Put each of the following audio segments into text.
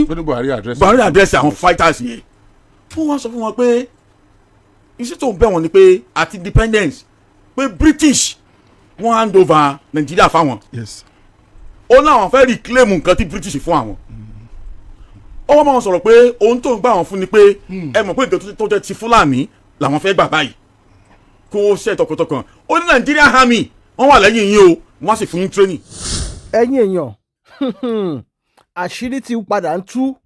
Ó ní Buhari address. Buhari address àwọn fighters yẹn. Wọ́n wá sọ fún wọn pé iṣẹ́ tó ń bẹ̀ wọ́n ni pé àti independence, pé British wọ́n hand over Nàìjíríà fáwọn. Ó láwọn fẹ́ reclaim nǹkan tí British fún àwọn. Ó wọ́n máa sọ̀rọ̀ pé ohun tó ń gbà wọ́n fún ni pé ẹ mọ̀ pé nǹkan tó jẹ́ ti Fúlàní làwọn fẹ́ gbà báyìí, kó o ṣe tọkàntọkàn. Ó ní Nàìjíríà Army, wọ́n wà lẹ́yìn yín o, wọ́n á sì fún yín training. Ẹ̀yin èèyàn, àṣírí ti padà ń tú.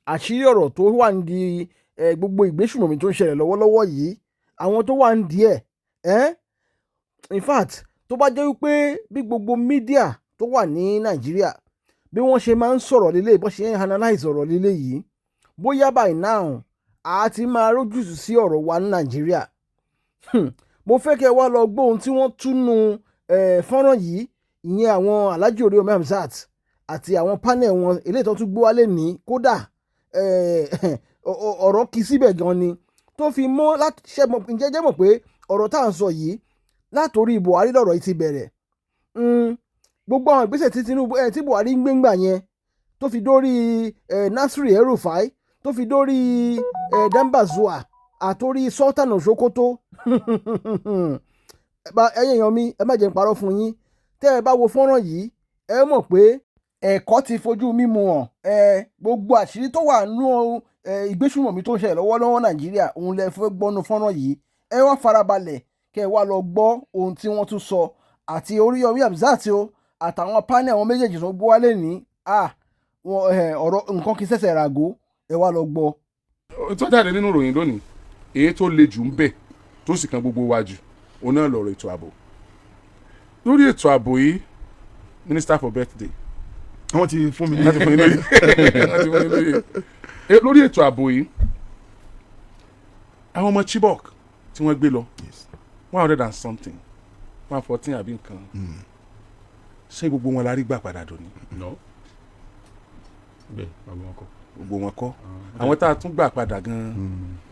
Àṣírí ọ̀rọ̀ tó wà nídìí gbogbo ìgbésùmọ̀mí tó ń ṣẹlẹ̀ lọ́wọ́lọ́wọ́ yìí, àwọn tó wà nídìí ẹ̀ ẹ́. In fact, tó bá jẹ́ wípé bí gbogbo media tó wà ní Nàìjíríà, bí wọ́n ṣe máa ń sọ̀rọ̀ lélẹ̀, bó ṣe ń analyse ọ̀rọ̀ lélẹ̀ yìí, bóyá by now a ti máa rójútùú sí ọ̀rọ̀ wa ní Nàìjíríà. Mo fẹ́ kẹ́ wá lọ gbọ́ ohun tí wọ́n túnú fọ́nrán yìí, ìyẹn àwọn Alhaji Oríyọmí Hamzat àti àwọn panel wọn, eléyìí tó tún gbé wálé ní. Kódà ọ̀rọ̀ kì í síbẹ̀ gan ni tó fi mọ́ láti ṣe. Ǹjẹ́ jẹ́ mọ̀ pé ọ̀rọ̀ tá à ń sọ yìí, látòrí Buhari lọ̀rọ̀ yìí ti bẹ̀rẹ̀? Gbogbo àwọn ìgbésẹ̀ tí Tinubu ẹ̀ tí Buhari ń gbé ńgbà yẹn, tó fi dórí Nasiru El-Rufai, tó fi dórí Dambazau, àtòrí Sultan of Sokoto. Ẹ̀yin èèyàn mi, ẹ má jẹ́ n parọ́ fún yín. Tẹ́ ẹ bá wo fọ́nrán yìí, ẹ mọ̀ pé ẹ̀kọ́ ti fojú mímu hàn. Ẹ gbogbo àṣírí tó wà nínú ìgbésùmọ̀mí tó ń ṣẹlẹ̀ lọ́wọ́lọ́wọ́ Nàìjíríà, òun lẹ fẹ́ gbọ́nu fọ́nrán yìí. Ẹ wá farabalẹ̀ kẹ́ ẹ wá lọ gbọ́ ohun tí wọ́n tún sọ, àti Oríyọmí Hamzat o, àtàwọn panel àwọn méjèèjì tó gbọ́ wálé ní ọ̀rọ̀ nǹkan kì í ṣẹ̀ṣẹ̀ ràgó. Ẹ wá lọ gbọ́. Tó jáde nínú ìròyìn lónìí, èyí tó le jù ń bẹ, tó sì kan gbogbo wa jù, òun náà lọ̀rọ̀ ètò ààbò. Lórí ètò ààbò yìí, Minister for birthday. Wọ́n ti fún mi ní. Wọ́n ti fún yín lóye, wọ́n ti fún yín lóye. Lórí ètò ààbò yìí, àwọn ọmọ Chibok tí wọ́n gbé lọ, 100 and something, 114 àbí nǹkan, ṣé gbogbo wọn la rí gbà padà dòní? No, bẹ́ẹ̀, bàbá wọn kọ́. Gbogbo wọn kọ́. Àwọn tá a tún gbà padà gan,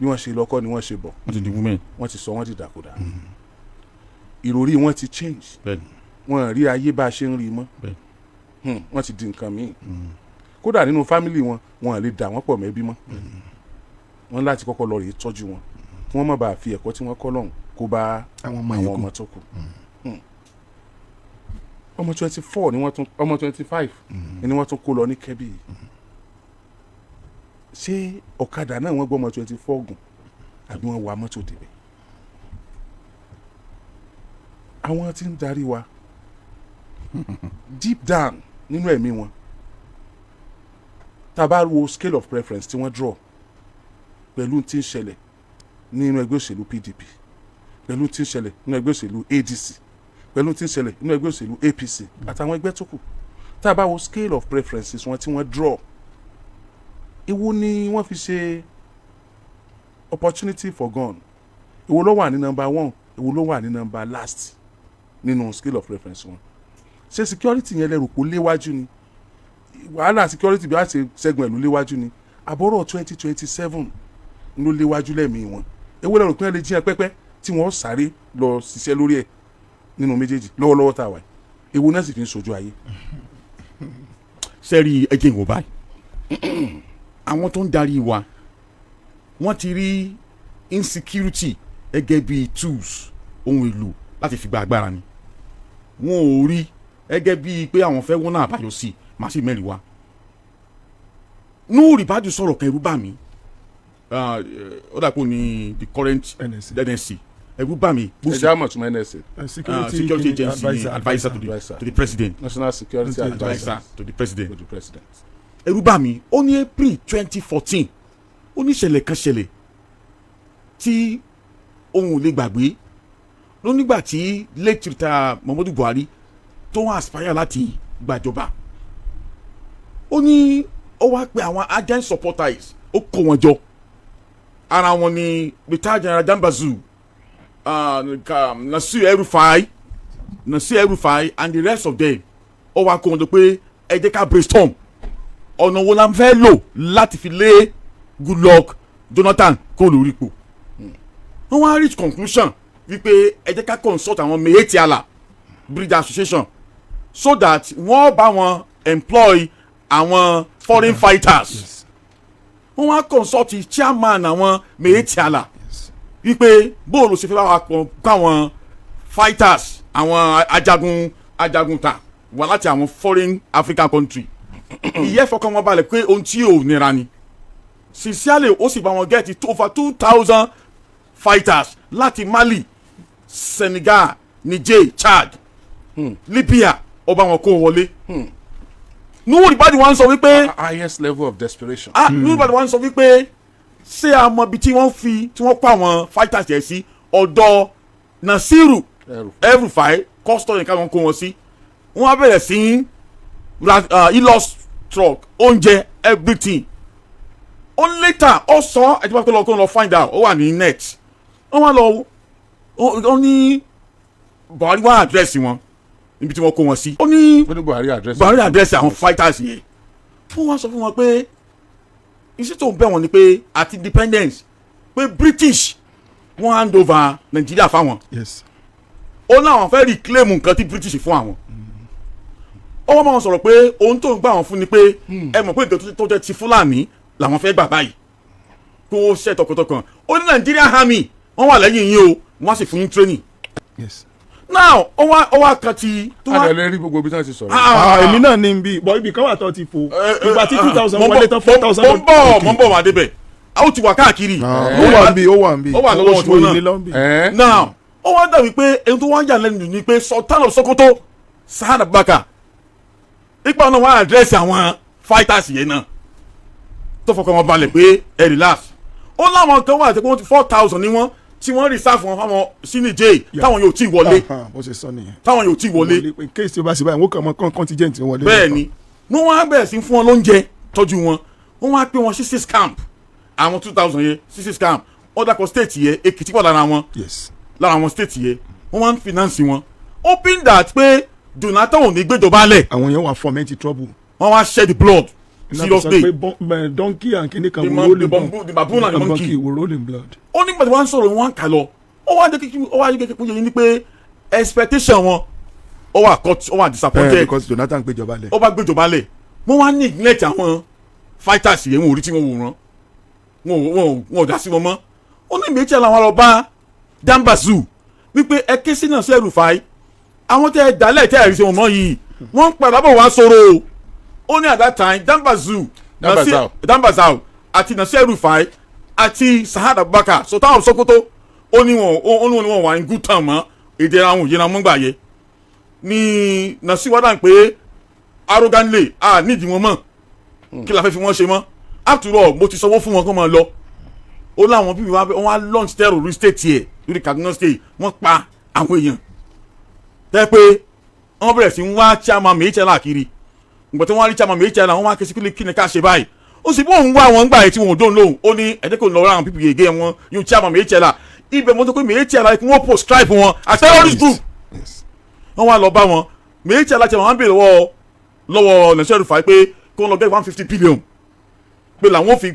bí wọ́n ṣe lọ́kọ́ ni wọ́n ṣe bọ̀. Wọ́n ti di women. Wọ́n ti sọ wọ́n di dàkúdà. Ìròrí wọn ti change. Wọn rí ayé bá a ṣe ń rí mọ́. Wọ́n ti di nǹkan míì. Kódà nínú family wọn, wọn lè dà wọ́n pọ̀ mẹ́bí mọ́. Wọ́n láti kọ́kọ́ lọ rèé tọ́jú wọn, kí wọ́n má bàa fi ẹ̀kọ́ tí wọ́n kọ́ lọ́hùn kó bá àwọn ọmọ àwọn yòókù. Ọmọ tó kù. Ọmọ 24 ni wọ́n tún, ọmọ 25 ni wọ́n tún kó lọ ní Kẹ́bí. Ṣé ọ̀kadà náà wọ́n gbọ́ ọmọ 24 gùn, àbí wọ́n wa mọ́tò débẹ̀? Àwọn tí ń darí wa, deep down nínú ẹ̀mí wọn, tá a bá wo scale of preference tí wọ́n draw pẹ̀lú tí ń ṣẹlẹ̀ nínú ẹgbẹ́ òṣèlú PDP, pẹ̀lú tí ń ṣẹlẹ̀ nínú ẹgbẹ́ òṣèlú ADC, pẹ̀lú tí ń ṣẹlẹ̀ nínú ẹgbẹ́ òṣèlú APC àtàwọn ẹgbẹ́ tó kù, tá a bá wo scale of preferences wọn tí wọ́n draw, èwo ni wọ́n fi ṣe opportunity for gone? Èwo ló wà ní number one? Èwo ló wà ní number last nínú scale of preference wọn? Ṣé security yẹn lẹ́rù kó léwájú ni? Wàhálà security bí wàá ṣe ṣẹ́gun ẹ̀lú léwájú ni, àbọ̀rọ̀ 2027 ló léwájú lẹ́mìí wọn? Èwo lẹ́rù pé wọ́n lè jiyàn pẹ́pẹ́ tí wọ́n sáré lọ ṣiṣẹ́ lórí ẹ̀ nínú méjèèjì lọ́wọ́lọ́wọ́ tá a wà yìí? Èwo náà sì fi ń sojú ayé? Sẹ́rí, ẹjẹ̀ ìwò báyìí, àwọn tó ń darí wa, wọ́n ti rí insecurity gẹ́gẹ́ bíi tools, ohun èlò láti fi gba agbára ni. Wọn ò rí gẹ́gẹ́ bíi pé àwọn fẹ́ wọ́n náà àbáyọ sí i. Màá sì mẹ́rin wá. Nuhu Ribadu sọ̀rọ̀ kan, ẹ̀rù bà mí. Ó dà pé ní the current NSC. NSC, ẹ̀rù bà mí. Ẹ jẹ́ àmọ̀ tún NSA. Security, security agency adviser, adviser to the Adviser. to the president. National Security Security Adviser Adviser to the president. To the president. Ẹ̀rù bà mí. Ó ní April 2014, ó ní ìṣẹ̀lẹ̀ kan ṣẹlẹ̀ tí òun ò lè gbàgbé ló nígbà tí late retired Muhammadu Buhari tó ń aspire láti gbàjọba. Ó ní ó wá pe àwọn agent supporters, ó kó wọn jọ. Ara wọn ni retired General Dambazau, Nasir El-Rufai, Nasir El-Rufai and the rest of them. Ó wá kó wọn jọ pé ẹ jẹ́ ká brainstorm, ọ̀nà wo la fẹ́ lò láti fi lé Goodluck Jonathan kó lórí ipò. Wọ́n wá reach conclusion wípé ẹ jẹ́ ká consult àwọn Miyetti Allah Breed Association so that wọ́n bá wọn employ àwọn foreign fighters. Wọ́n wá consult chairman àwọn Miyetti Allah wípé bóòlù ṣe fẹ́ bá wa kọ káwọn fighters, àwọn ajagun ajagun ta wá láti àwọn foreign African country. Ìyẹn fọkàn wọn balẹ̀ pé ohun tí ò nira ni. Sincerely, ó sì bá wọn get over 2,000 fighters láti Mali, Senegal, Niger, Chad, Libya. Ó bá wọn kó wọlé. Nuhu Ribadu wa ń sọ wípé Highest level of desperation. Ah, Nuhu Ribadu wa ń sọ wípé ṣé a mọ ibi tí wọ́n fi tí wọ́n kó àwọn fighters yẹn sí? Ọ̀dọ̀ Nasiru El-Rufai custody káwọn kó wọn sí. Wọ́n á bẹ̀rẹ̀ sí í ra Hilux truck, oúnjẹ, everything. Ó later ó sọ ẹ tí wọ́n pẹ́ lọ kó lọ find out, ó wà ní net. Wọ́n wá lọ, ó ní Buhari wá address wọn níbi tí wọ́n kó wọn sí. Ó ní Ó ní Buhari address. Buhari address àwọn fighters yẹn. Wọ́n wá sọ fún wọn pé iṣẹ́ tó ń bẹ̀ wọ́n ni pé àti independence, pé British wọ́n hand over Nàìjíríà fáwọn. Ó láwọn fẹ́ reclaim nǹkan tí British fún àwọn. Ó wọ́n máa ń sọ̀rọ̀ pé ohun tó ń gbà wọ́n fún ni pé ẹ mọ̀ pé nǹkan tó jẹ́ ti Fúlàní làwọn fẹ́ gbà báyìí, kó o ṣe tọkàntọkàn. Ó ní Nàìjíríà Army wọ́n wà lẹ́yìn yín o, wọ́n á sì fún yín training. Now ó wá kan ti tó wá. Adàlẹ́ rí gbogbo ibi tí wọ́n ti sọ̀rọ̀. Ah, èmi náà ní bí bọ́ ibì kan wà tó ti fò ìgbà tí 2,000 wọlé tán, 4,000. Mo ń bọ̀, mo ń bọ̀ wá débẹ̀. A ó ti wà káàkiri. Ó wà ń bí, ó wà ń bí. Ó wà lọ́wọ́ tiwọn náà. Ní lọ́nbí. Ẹ́ Now, ó wá dàbí pé ẹni tó wá ń yà lẹ́nu jù ni pé Sultan of Sokoto, Sa'ad Abubakar, ipa náà wọ́n address àwọn fighters yẹn náà, tó fọkàn wọn balẹ̀ pé ẹ relax. Ó láwọn kan wà tí wọ́n ti 4,000 ní wọ́n tí wọ́n reserve wọn fáwọn sí Niger táwọn yóò tí wọlé. Bó ṣe sọ nìyẹn. Táwọn yóò tí wọlé. In case tí o bá ṣe báyìí, wọ́n kàn mọ́ contingent wọlé. Bẹ́ẹ̀ ni, wọ́n wá bẹ̀rẹ̀ sí fún wọn lóúnjẹ, tọ́jú wọn. Wọ́n wá pé wọn sí six camp, àwọn 2,000 yẹn sí six camp. Ó dàpọ̀ state yẹn, Èkìtì wà lára wọn. Lára àwọn state yẹn, wọ́n wá ń finance wọn, hoping that pé Jonathan ò ní gbéjọba lẹ̀. Àwọn yẹn wà foment trouble. Wọ́n wá shed the blood seriously. Pé donkey and kìnìún kan The will roll in the baboon and the monkey. Will roll in blood. Ó nígbà tí wọ́n ń sọ̀rọ̀, wọ́n ń kà lọ, ó wá jẹ́ kí yẹn ní pé expectation wọn ó wà cut, ó wà disappointed. Because Jonathan gbéjọba lẹ̀. Ó bá gbéjọba lẹ̀, wọ́n wá neglect àwọn fighters yẹn. Wọn ò rí tí wọ́n wò rán wọn, ò dá sí wọn mọ́. Ó ní méjì làwọn lọ bá Dambazau wípé ẹ ké sí náà sí El-Rufai, àwọn tẹ ẹ dálẹ̀ tẹ ẹ rí sí wọn mọ́ yìí, wọ́n ń padà bọ̀ wá sọ̀rọ̀ o. Ó ní at that time Dambazau Dambazau. Dambazau àti Nasir El-Rufai àti Sa'ad Abubakar, Sultan of Sokoto, ó ní wọn wà ní good time mọ́. Èdè àwọn òye náà mọ́ gbà yẹ ní Nasir wádà pé arrogantly, a nídìí wọn mọ́, kí la fẹ́ fi wọ́n ṣe mọ́? After all, mo ti sanwó fún wọn kó máa lọ. Ó láwọn bíbí wọn wá launch terrorist state yẹ lórí Kaduna State. Wọ́n pa àwọn èèyàn tẹ́ pé wọ́n bẹ̀rẹ̀ sí ń wá chairman Miyetti kiri. Ìgbà tí wọ́n rí chairman Miyetti, wọ́n wá ké sí kí ni ká ṣe báyìí? Ó sì bóun wá wọn gbà yìí tí wọn ò dóun lóhùn. Ó ní ẹ̀jẹ̀ kò lọ ra àwọn pípì gègé wọn yóò chairman Miyetti ibẹ̀. Mo tó pé Miyetti kí wọ́n proscribe wọn as terrorist group. Wọ́n wá lọ bá wọn. Miyetti chairman wọn bèèrè lọ́wọ́ Nasir El-Rufai pé kí wọ́n lọ get 150 billion, pé làwọn ò fi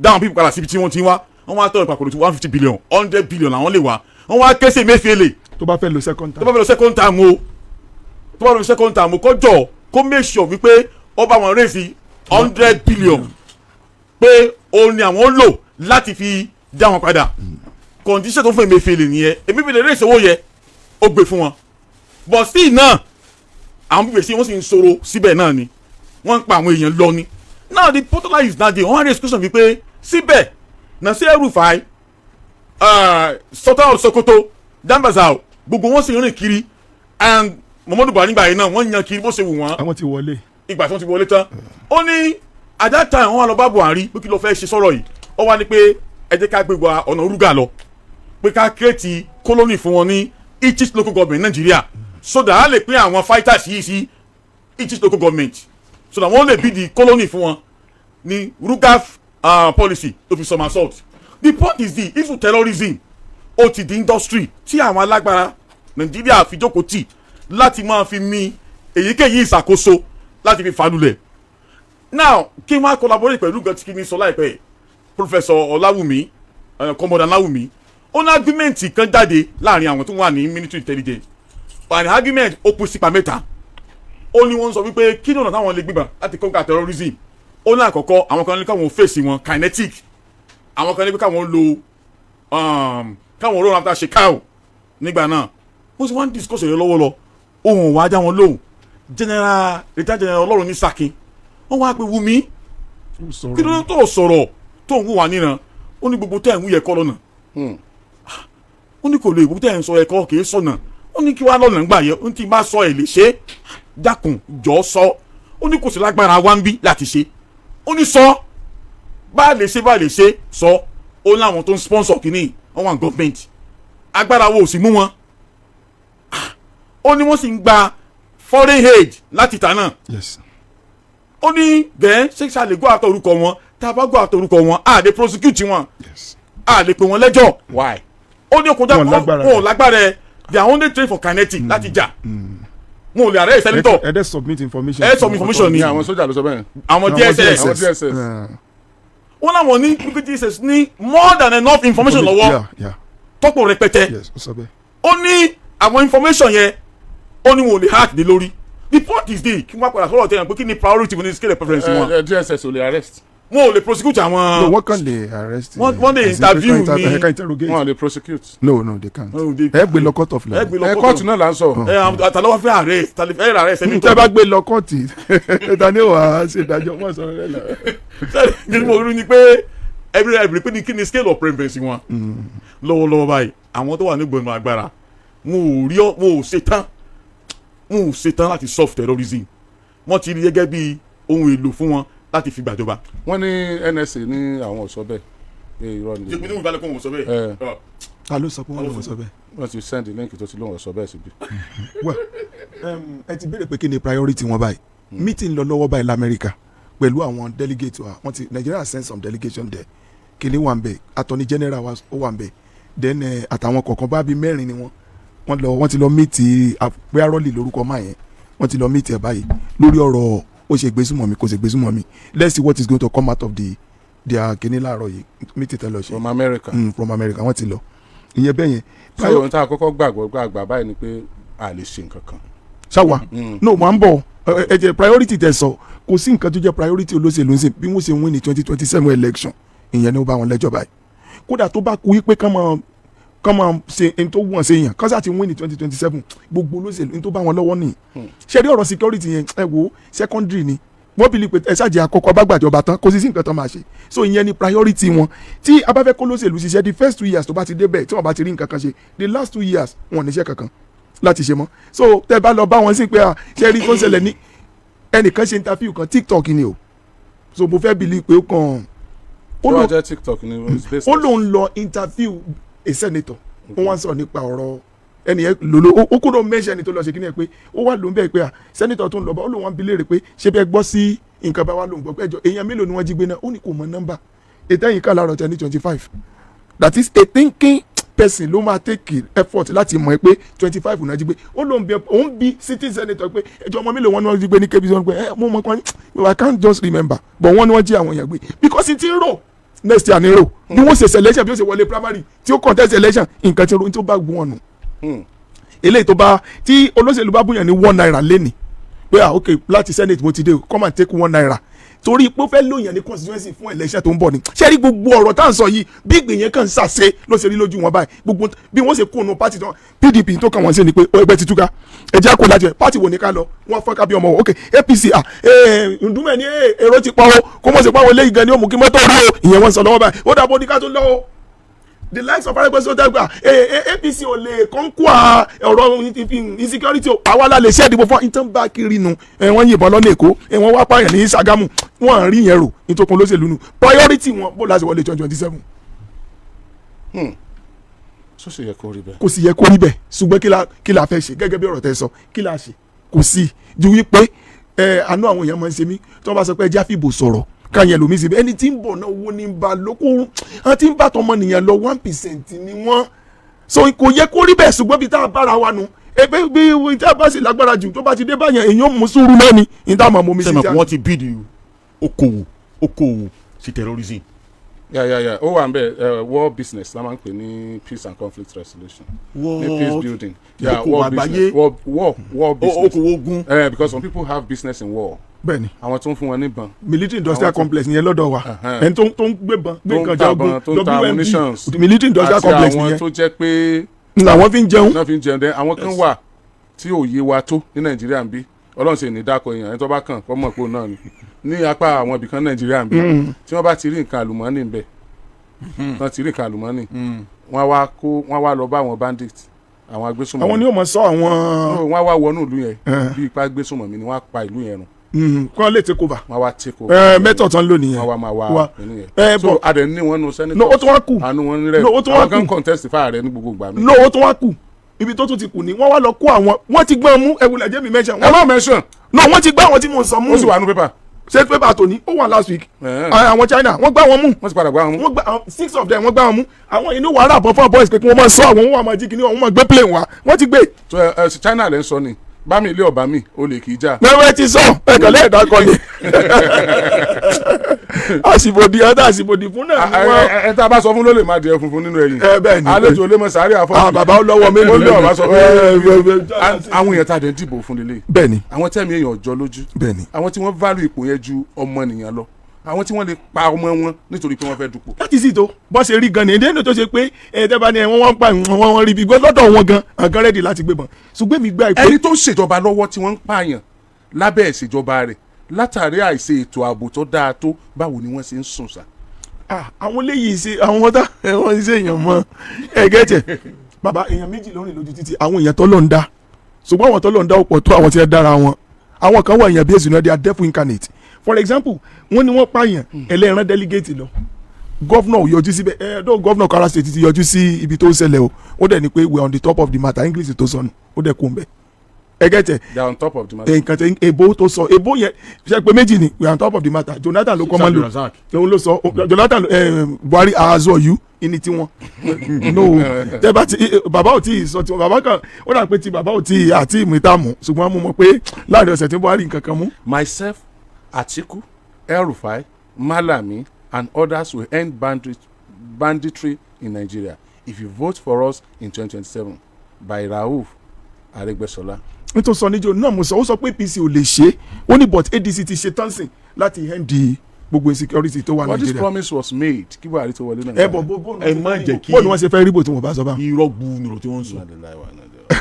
dáhùn pípì padà síbi tí wọ́n ti wá. Wọ́n wá tọ́ ìpàkòrò tí 150 billion, 100 billion làwọn lè wá. Wọ́n wá ké sí Emefiele tó bá fẹ́ lo second tó time. bá fẹ́ lọ second time o, tó bá lọ second time o, kọjọ kó make sure wípé ó bá wọn raise 100 billion, pé òun ni àwọn lò láti fi dá wọn padà. Condition tó fún Emefiele nìyẹn. Emefiele raise owó yẹ, ó gbé fún wọn, but still náà àwọn bíbẹ̀ sí wọ́n sì ń sọ̀rọ̀ síbẹ̀ náà ni wọ́n ń pa àwọn èèyàn lọ ni. Now, the bottom line is now there, wọ́n á raise question wípé síbẹ̀ Nasir El-Rufai, Sultan of Sokoto, Dambazau, gbogbo wọn sì ń rìn kiri, and Muhammadu Buhari nígbà yìí náà wọ́n yan kiri bó ṣe wù wọ́n. Àwọn ti wọlé. Ìgbà tí wọ́n ti wọlé tán, ó ní at that time wọ́n wá lọ bá Buhari pé kí ló fẹ́ ṣe sọ̀rọ̀ yìí. Ó wá ní pé ẹ jẹ́ ká gbé wa ọ̀nà rúgà lọ, pé ká create colony fún wọn ní each local government Nàìjíríà, so that a lè pín àwọn fighters yìí sí each local government, so that wọ́n lè be the colony fún wọn ní ruga policy tó fi somersault. The point is, the issue terrorism, ó ti di industry tí àwọn alágbára Nàìjíríà fi jókòó tì láti máa fi mi èyíkéyìí ìṣàkóso láti fi falulẹ̀. Now, kí wọ́n á collaborate pẹ̀lú nǹkan tí kí ni sọ láìpẹ́, Professor Ọláwùmí, Commodore Ọláwùmí, ó ní argument kan jáde láàrin àwọn tó wà ní military intelligence, and argument ó pín sípa mẹ́ta. Ó ní wọ́n sọ wípé kí ni ọ̀nà táwọn lè gbégbà láti conquer terrorism. Ó ní àkọ́kọ́, àwọn kan ní káwọn fèsì wọn kinetic, àwọn kan ní pé káwọn lo káwọn run after Shekau nígbà náà. Wọ́n sì wá ń discuss èrè lọ́wọ́ lọ, ohun wàá já wọn lóhùn. General, retired general Ọlọ́run ní Sakin, wọ́n wá pé Wumi, kí ló tó sọ̀rọ̀ tó ń wùwà níran? Ó ní gbogbo tẹ́ ẹ̀ ń wúyẹ kọ́ lọ́nà. Ó ní kò lè, gbogbo tẹ́ ẹ̀ ń sọ ẹ̀kọ́ kì í sọ̀nà. Ó ní kí wàá lọ́nà ń gbà yẹ. Ó ní tí n bá sọ ẹ̀ lè ṣe é, dákun jọ sọ. Ó ní kò sí lágbára wá ń bí láti ṣe. Ó ní sọ bá a lè ṣe, bá a lè ṣe sọ. Ó ní àwọn tó ń sponsor kìíní, wọ́n wà ní gọ́ọ̀mẹ̀ntì, agbára wo ò sì mú wọn. Ó ní wọ́n sì ń gba foreign aid láti ìta náà. Ó ní gẹ́ẹ́ ṣé ṣá lè gbọ́ àtọ̀ orúkọ wọn? Tá a bá gbọ́ àtọ̀ orúkọ wọn, a lè prosecute wọn, a lè pè wọ́n lẹ́jọ́. Why? Ó ní okòjá. Wọn lágbára. Wọn ò lágbára ẹ. They are only trained for kinetic láti jà. Wọn ò lè arrest senator. Ẹ dẹ submit information. Ẹ submit information ni. Ní àwọn sójà ló sọ bẹ́ẹ̀. Àwọn DSS. Àwọn DSS. Wọn làwọn ní pé DSS ní more than enough information lọ́wọ́ tọ́pọ̀ rẹpẹtẹ. Yes, ó sọ bẹ́ẹ̀. Ó ní àwọn information yẹn, ó ní wọn ò lè hack dé lórí. The point is dey kí wọ́n padà sọ̀rọ̀ tẹ́lẹ̀ pé kí ni priority wọn ní scale of preference wọn. DSS ò lè arrest. Wọn ò lè prosecute àwọn. No, wọ́n kàn lè arrest. Wọ́n lè interview ní- Ẹ kàn interrogate. Wọn lè prosecute. No, they can't. No, they- Ẹ gbé lọ court of law. Ẹ gbé lọ Ẹ kóòtù náà là ń sọ. Ẹ àwọn àtàlọ́wọ́ fẹ́ arrest, tàlẹ́ fẹ́ arrest ẹni Tẹ́ bá gbé lọ kóòtù, ta ni wàá ṣe ìdájọ́? Wọ́n sọ̀rọ̀ rẹ̀ lọ. Sẹ́ni ní mo rí ni pé every pé ní kí ni scale of preference wọn lọ́wọ́lọ́wọ́ báyìí. Àwọn tó wà ní gbọ̀nà agbára, wọn ò rí ọ, wọn ò ṣe tán, wọn ò ṣe tán láti solve terrorism. Wọ́n ti rí gẹ́gẹ́ bí ohun èlò fún wọn láti fi gbàjọba. Wọ́n ní NSA ní àwọn ò sọ bẹ́ẹ̀, pé irọ́ ni. Jẹ́pẹ́ ní ìbálẹ̀ kó wọn sọ bẹ́ẹ̀. Ẹ. Ta ló sọ pé wọ́n lè wọ́n sọ bẹ́ẹ̀? Wọ́n ti send link tó ti lóun ò sọ bẹ́ẹ̀ síbi. Well, ẹ ti béèrè pé kí ni priority wọn báyìí. Meeting lọ lọ́wọ́ báyìí lamẹ́ríkà pẹ̀lú àwọn delegate wa. Wọ́n ti, Nigeria send some delegation there. Kìnìún wà ń bẹ̀, attorney general wa ó wà ń bẹ̀, then àtàwọn kọ̀ọ̀kan bá bíi mẹ́rin ni wọ́n. Wọ́n lọ, wọ́n ti lọ meet pẹ́ẹ́rọ́lì lórúkọ máa yẹn. Wọ́n ti lọ meet ẹ̀ báyìí lórí ọ̀rọ̀ ó ṣe gbésùmọ̀ mi, kò ṣe gbésùmọ̀ mi. Let's see what is going to come out of their kìnìún láàárọ̀ yìí, meeting tẹ́ lọ ṣe. From America. From America wọ́n ti lọ ìyẹn bẹ́ẹ̀ yẹn. So ohun tá a kọ́kọ́ gbàgbọ́ gbàgbà báyìí ni pé a lè ṣe nǹkan kan. Ṣáwa no, mà ń bọ̀. Ẹ jẹ́ priority tẹ́ sọ, kò sí nǹkan tó jẹ́ priority olóṣèlú ń sìn bí wọ́n ṣe win ní 2027 election. Ìyẹn ni ó bá wọn lẹ́jọ́ báyìí. Kódà tó bá kú wípé kán máa ṣe ẹni tó wọ̀n ṣe yàn, kán sá ti win ní 2027, gbogbo olóṣèlú ẹni tó bá wọn lọ́wọ́ nìyí. Ṣé rí ọ̀rọ̀ security yẹn, ẹ wo, secondary ni. Wọ́n bí pé ẹ ṣáàjì àkọ́kọ́ bá gbàjọba tán, kò sí sí nǹkan tó máa ṣe. So ìyẹn ni priority wọn. Tí a bá fẹ́ kó lóṣèlú ṣiṣẹ́, the first 2 years tó bá ti débẹ̀, tí wọ́n bá ti rí nǹkan kan ṣe, the last 2 years, wọn ò níṣẹ́ kankan láti ṣe mọ́. So tẹ́ bá lọ bá wọn sí pé à ṣe rí tó ń ṣẹlẹ̀ ní, ẹnìkan ṣe interview kan, TikTok ni o. So mo fẹ́ believe pé ó kàn ó Tó wá lọ jẹ́ TikTok ni it's based. Ó lóun lọ interview a senator, ó wá ń sọ̀rọ̀ nípa ọ̀rọ̀ ẹni yẹn lòlò. Ó kúrò mẹ́sẹ̀ ẹni tó lọ ṣe kí ni ẹ pé ó wà lóun bẹ́ẹ̀ pé à senator tó ń lọ bá ó lóun wá ń bi léèrè pé ṣé bẹ́ẹ̀ gbọ́ sí nǹkan bá wà lóun gbọ́ pé ẹjọ́ èèyàn mélòó ni wọ́n jí gbé náà? Ó ní kò mọ nọ́mbà ètò ẹ̀yìn kàlà ọ̀rọ̀ tẹ̀ ní 25. That is, a thinking person ló máa take effort láti mọ̀ ẹ́ pé 25 náà jí gbé. Ó lóun bí òun bí sitting senator pé ẹjọ́ ọmọ mélòó wọn ni wọ́n jí gbé ní Kebbi? Sọ pé ẹ mo mọ̀ kàn, I can't just remember, but wọ́n ní wọ́n jí àwọn èèyàn gbé because ti ń rò next year ní rò bí wọ́n ṣe selection, bí wọ́n ṣe wọlé primary tí ó contest election, nǹkan tí ó tó bá gbọ́n nù. Eléyìí tó bá tí olóṣèlú bá bóyá ní ₦1 lẹ́nìí pé ah ok, láti senate mo ti dé o, come and take ₦1, torí pé ó fẹ́ lóyún ní constituency fún election tó ń bọ̀ ni. Ṣé rí gbogbo ọ̀rọ̀ tá à ń sọ yìí, bí ìgbìyànjú kan ń ṣàṣe ló ṣe rí lójú wọn báyìí. Gbogbo bí wọ́n ṣe kó nu party tán, PDP tó kàn wọ́n sí ni pé ó ẹgbẹ́ ti túká, ẹ jẹ́ kó lájẹ party wo ni ká lọ. Wọ́n fọ́n ká bí ọmọ wọ ok, APC, ah Ndúmẹ̀ ní èrò ti pa o, kó mọ̀ sí pé àwọn eléyìí gan ni ó mú kí mọ́tò rí o. Ìyẹn wọ́n sọ lọ́wọ́ báyìí. Ó dàbọ̀ ní ká tó lọ́wọ́ the likes of Arẹ́gbẹ́ṣọlá dàgbà, APC ò lè conquer ọ̀rọ̀ insecurity o, àwa la lè ṣe ìdìbò fún ìtàn bá kiri nu. Wọ́n yìnbọn lọ́nà Èkó, wọ́n wá pààyàn ní Ṣàgámù, wọ́n à ń rí yẹn rò nítòkun lóṣèlú nu. Priority wọn bó láti wọlé 2027. Tó sì yẹ kó rí bẹ́ẹ̀. Kò sì yẹ kó rí bẹ́ẹ̀, ṣùgbọ́n kí la fẹ́ ṣe? Gẹ́gẹ́ bí ọ̀rọ̀ tẹ́ sọ, kí la ṣe? Kò sí ju wípé àánú àwọn èèyàn máa ń ṣe mí tí wọ́n bá sọ pé ẹjẹ́ àfìbò sọ̀rọ̀ káyẹn lómi síbi ẹni tí ń bọ̀ náà, owó ní ba lóko àwọn tí ń bá tọmọnìyàn lọ, 1% ni wọ́n. So kò yẹ kó rí bẹ́ẹ̀, ṣùgbọ́n bí tá a bára wa nu ebe bí tí a bá sì lágbára jù tó bá ti dé báyẹn, èèyàn mú sùúrù náà ni ní tá a máa mọ omi sí. Sẹ́mi wọ́n ti bíìdì okòwò sí terrorism. Yeah, ó wà ń bẹ. War business la máa ń pè ní peace and conflict resolution ní peace building. Yeah, Okòwò war àgbáyé. business, war business. Okòwò ogun. Because some people have business in war. Bẹ́ẹ̀ni. Àwọn tó ń fún wọn níbọn. Military industrial Àwọn complex yẹn lọ́dọ̀ wa. Ẹ̀hẹ́n. Ẹni tó ń gbébọn, gbé Tó ń nǹkan ta jagun. ìbọn, tó ń ta ammunitions. Military industrial Àti complex àwọn nìyẹn tó jẹ́ pé làwọn fi ń jẹun. náà fi ń jẹun dẹ. Àwọn kan wà tí òye wa tó ní Nàìjíríà ń bí. Ọlọ́run sì ní dákọ̀ èèyàn, ẹni tó bá kàn kọ́ mọ̀ pé òun náà ni ní apá àwọn ibìkan Nàìjíríà ń bí, tí wọ́n bá ti rí nǹkan àlùmọ́ọ́nì ń bẹ̀, tán ti rí nǹkan àlùmọ́ọ́nì, wọ́n á wá kó, wọ́n á wá lọ bá àwọn bandit, àwọn agbésùnmọ̀mí. Àwọn ni yóò mọ sọ àwọn. No, wọ́n á wá wọnú ìlú yẹn Eh. bí ipá agbésùnmọ̀mí ni, wọ́n á pa ìlú yẹn run. Kọ́ lè take over. Wọ́n á wá take over. Ẹ method tán lò nìyẹn. Wọ́n á wá máa wá Wá. inú yẹn. Ẹ So bọ̀ adẹ̀ ní wọn nu senator. No, ó tún wá kù. Àánú wọn nílẹ̀. No, ó tún wá Àwọn kan kù. contest fáàrẹ ní gbogbo ìgbà mi. No, ó tún wá kù. Ibi tó tún ti kù ni wọ́n wá lọ kó àwọn wọ́n ti gbọ́n mú ẹ̀wùlẹ̀ jẹ́mi mẹ́sàn. Ẹ má mention. No, wọ́n ti gbá àwọn tí mò ń sọ mú. Ó sì wà nú pépà. Ṣé pépà tòní ó wà last week? Ẹ̀hẹ́n. Àwọn China, wọ́n gbá wọn mú. Wọ́n ti padà gbá wọn mú. Wọ́n gbá six of them, wọ́n gbá wọn mú. Àwọn inú wàhálà bọ́ fún boys pé kí wọ́n máa sọ àwọn, wọn máa jí kíní, wọn máa gbé plane wá, wọ́n ti gbé. So ẹ ẹ China lẹ ń sọ ni bá mi ilé ọba mi ó lè kì í jà. Mẹ́wẹ́ ti sọ ẹ̀kọ́ lẹ́ẹ̀dá kọ́ ni àsìbòdì ẹ̀dá àsìbòdì fún náà ni wọ́n. Ẹ tá a bá sọ fún ló lè má di ẹ funfun nínú ẹ̀yìn. Ẹ bẹ́ẹ̀ ni. Àlejò lè mọ sàárè àfọ. Àwọn bàbá lọ́wọ́ mélòó. Ó lé ọba sọ pé ẹ, àwọn èèyàn tá a dẹ̀ ń dìbò fún lélẹ̀. Bẹ́ẹ̀ ni. Àwọn tẹ̀mí èèyàn ọjọ́ lójú. Bẹ́ẹ̀ ni. Àwọn tí wọ́n value ipò yẹn ju ọmọnìyàn lọ, àwọn tí wọ́n lè pa ọmọ wọn nítorí pé wọ́n fẹ́ dupò. Láti sì tó bọ́n ṣe rí gan ni èdè tó ṣe pé ẹ tẹ́ bá ní ẹ wọ́n wọ́n ń pa wọ́n, wọ́n rí bí gbọ́ lọ́dọ̀ wọn gan àgán ready láti gbébọn, ṣùgbọ́n èmi gbà pé Ẹni tó ń ṣèjọba lọ́wọ́ tí wọ́n ń pààyàn lábẹ́ ìṣèjọba rẹ̀ látàrí àìṣe ètò ààbò tó dáa tó, báwo ni wọ́n ṣe ń sùn sá? Ah, àwọn eléyìí ṣe àwọn tá wọ́n ṣe èèyàn mọ́ ẹ gẹ́tẹ̀ bàbá èèyàn méjì lórí lójú títì, àwọn èèyàn tó ló ń dá, ṣùgbọ́n àwọn tó ló ń dá ó pọ̀ tó àwọn tí ẹ dára wọn. Àwọn kan wà, èèyàn bí èsì náà, they are devil incarnate. For example, wọ́n ní wọ́n pààyàn, ẹlẹ́ran delegate lọ, governor ò yọjú síbẹ̀. Ẹ dọ́ governor Kwara State ti yọjú sí ibi tó ń ṣẹlẹ̀ o. Ó dẹ̀ ní pé we are on the top of the matter. English tó sọnù, ó dẹ̀ kó ń bẹ̀, ẹ gẹ́tẹ̀. They are on top of the matter. Nǹkan tẹ ebo tó sọ, ebo yẹn ṣe pé méjì ni, we are on top of the matter. Jonathan ló kọ́ mọ́ lò. Abdulrasaq. Òun ló sọ Jonathan Buhari azọ you ní tiwọn. No, tẹ bá ti bàbá ò tí ì sọ tiwọn, bàbá kan ó dà pé ti bàbá ò tí ì àti ìmìta mú, ṣùgbọ́n mo mọ̀ pé láàrin ọ̀sẹ̀ tí Buhari nǹkan kan mú. Myself, Atiku, El-Rufai, Malami and others will end banditry in Nigeria if you vote for us in 2027, by Rauf Aregbesola. Nítorí sọ níjó náà mo sọ, ó sọ pé APC ò lè ṣe é, ó ní but ADC ti ṣe tán sìn láti end gbogbo insecurity tó wà But this Nàìjíríà. promise was made kí Buhari tó wọlé náà. Ẹ bọ̀ bó bó Ẹ má jẹ́ kí- bó ni wọ́n ṣe fẹ́ rí bò tí wọ́n bá sọ bá. Irọ́ gbu nìrò tí wọ́n ń sọ.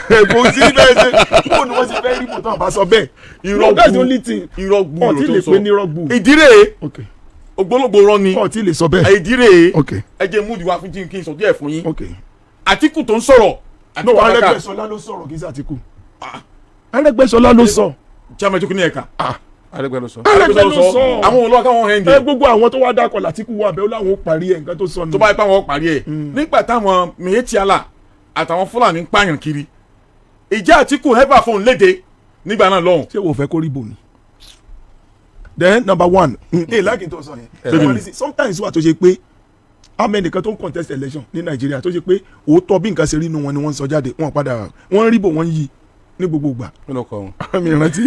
Kò sí bẹ́ẹ̀ ṣe, bó ni wọ́n ṣe fẹ́ rí bò tí wọ́n bá sọ bẹ́ẹ̀? Irọ́ That's the gbu only thing. Irọ́ gbu Ọ̀ nìrò tí tó lè ń sọ. pé ní irọ́ gbu. Ìdírè Ok. ògbólógbò rán ni. Ọ̀ tí lè sọ bẹ́ẹ̀. Ìdírè. Ok. Ẹ jẹ́ múdi wá fún jí kí n sọ díẹ̀ fún yín. Ok. Àtíkù tó ń sọ̀rọ̀. No. Àtíkù Abubakar. Arẹ́gbẹ́ṣọlá ló sọ̀rọ̀, kì í ṣe Àtíkù. Arẹ́gbẹ́ṣọlá ló sọ. Chairman tó kí ní ẹ̀ka. Arẹ́gbẹ́ ló sọ. Arẹ́gbẹ́ ló sọ. Àwọn olówó káwọn hẹ́ndì. Ẹ gbogbo àwọn tó wá dákọ̀ l'Àtíkù wà bẹ́ẹ̀, ó láwọn ó parí ẹ̀, nǹkan tó sọ nù. Tó bá yẹ pé àwọn parí ẹ̀ nígbà táwọn Miyetti Allah àtàwọn Fúlàní ń pààyàn kiri, ìjà Àtíkù ever fóun léde nígbà náà lọ́hùn? Ṣé wo fẹ́ kó rí bò ni? Then number one, ẹ láàkì tó sọ yẹn, sometimes wà tó ṣe pé amẹnìkan tó ń contest election ní Nàìjíríà tó ṣe pé òótọ́ bí nǹkan ṣe rí inú wọn ni wọ́n ń sọ jáde, wọ́n padà wọ́n ń rí bò, wọ́n ń yí ní gbogbo ìgbà. Kí ló kọ wọn? Mi rántí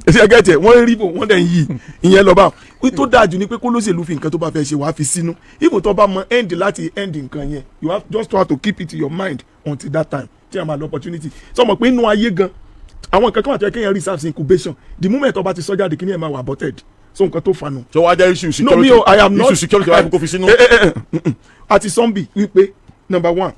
ṣe gẹ́tẹ̀, wọ́n ń rí bò, wọ́n dẹ̀ ń yí. Ìyẹn lọ bá wọn. Tó dáa jù ni pé kó lóṣèlú fi nǹkan tó bá fẹ́ ṣe wàá fi sínú. Even tó bá mọ end láti end nǹkan yẹn, you have just have to keep it in your mind until that time tí a máa lọ opportunity. Sọ mọ̀ pé inú ayé gan, àwọn nǹkan kan wà tó yẹ kéèyàn reserve sí incubation. The moment tó bá ti sọ jáde, kí ni ẹ̀ máa wà aborted. So nǹkan tó fanu. Ṣé wàá jẹ́ issue No, security? mi o, I am not. Issue security wàá fi kó fi sínú. Eh, eh, eh, àti zombie wípé number one,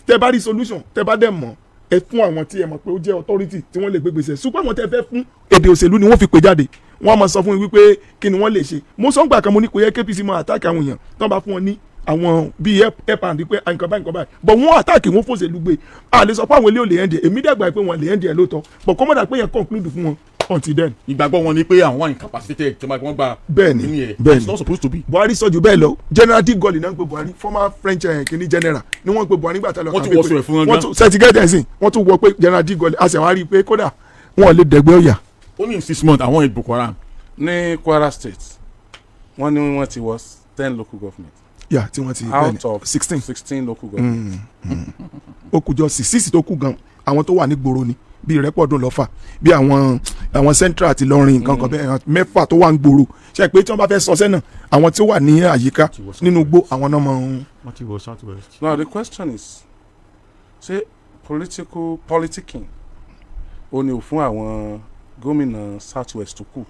tẹ bá rí solution, tẹ bá dẹ̀ mọ̀, ẹ fún àwọn tí ẹ mọ̀ pé ó jẹ́ authority tí wọ́n lè gbé gbèsè. Ṣùgbọ́n àwọn tẹ fẹ́ fún, èdè òṣèlú ni wọ́n fi pè jáde, wọ́n á máa sọ fún mi wípé kí ni wọ́n lè ṣe. Mo sọ ń gbà kan, mo ní kò yẹ KPC máa attack àwọn èèyàn tí wọ́n bá fún wọn ní àwọn bíi help hand pé nǹkan báyìí, nǹkan báyìí, but wọ́n attack wọn fòṣèlú gbé. A lè sọ pé àwọn ilé ò lè end ẹ̀. Èmi dàgbà pé wọ́n lè end ẹ̀ lóòótọ́, but kọ́mọ́dà pé yẹn conclude fún wọn until then. Ìgbàgbọ́ wọn ni pé àwọn wà incapacitated tí wọ́n gba Bẹ́ẹ̀ni, kíní yẹn. bẹ́ẹ̀ni. It's not supposed to be. Buhari sọ jù bẹ́ẹ̀ lọ. General de Gaulle náà ń pe Buhari, former French kìíní general ni wọ́n ń pe Buhari nígbà tá a lọ Wọ́n tún kàwé wọṣọ pé- ẹ̀ fún wọn wọ́n gan. tún sẹ́tìgẹ́tì ẹ̀sìn, wọ́n tún wọ pé General de Gaulle, a sì wá rí i pé kódà wọn ò lè dẹ̀gbẹ́ ọ̀yà. Ó ní in 6 months àwọn ìbò Boko Haram. Ní Kwara State, wọ́n ní wọ́n ti wọ 10 local government Yà tí wọ́n ti out of 16. 16 local government. Ó kù jọ six six tó kù gan. Àwọn tó wà ní gbòòrò ni bíi Ìrẹ́pọ̀dùn, Lọ́fà, bíi àwọn central àti Ìlọrin, nǹkan kan bẹ́ẹ̀, mẹ́fà tó wà ń gbòòrò. Ṣe pé tí wọ́n bá fẹ́ sọ sẹ́nà, àwọn tí ó wà ní àyíká nínú igbó, àwọn náà máa ń. Wọ́n ti wọ south west. Now the question is, ṣé political politicking ó ní ò fún àwọn Gómìnà South West tó kù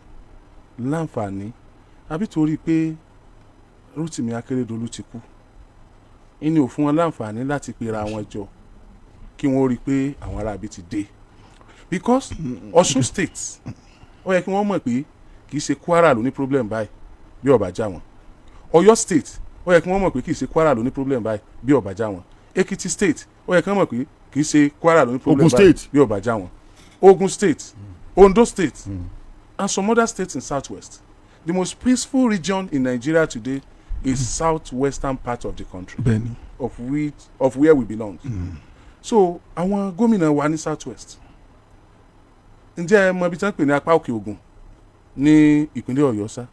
láǹfààní, àbí torí pé Rotimi Akeredolu ti kú ìní ò fún wọn láǹfààní láti pera wọn jọ kí wọ́n rí i pé àwọn aráabí ti dé? Because Ọ̀ṣun State, ó yẹ kí wọ́n mọ̀ pé kì í ṣe Kwara ló ní problem báyìí bí ó bá já wọn. Ọ̀yọ́ State, ó yẹ kí wọ́n mọ̀ pé kì í ṣe Kwara ló ní problem báyìí bí ó bá já wọn. Ekiti State, ó yẹ kí wọ́n mọ̀ pé kì í ṣe Kwara ló ní problem Ogun báyìí State. bí ó bá já wọn. Ogun State, Ondo State and some other states in Southwest. The most peaceful region in Nigeria today is southwestern part of the country, of which of where we belong. So àwọn gómìnà wa ní Southwest, ǹjẹ́ ẹ mọ ibi tí wọ́n ń pè ní apá Òkè Ògùn ní ìpínlẹ̀ Ọ̀yọ́ sá?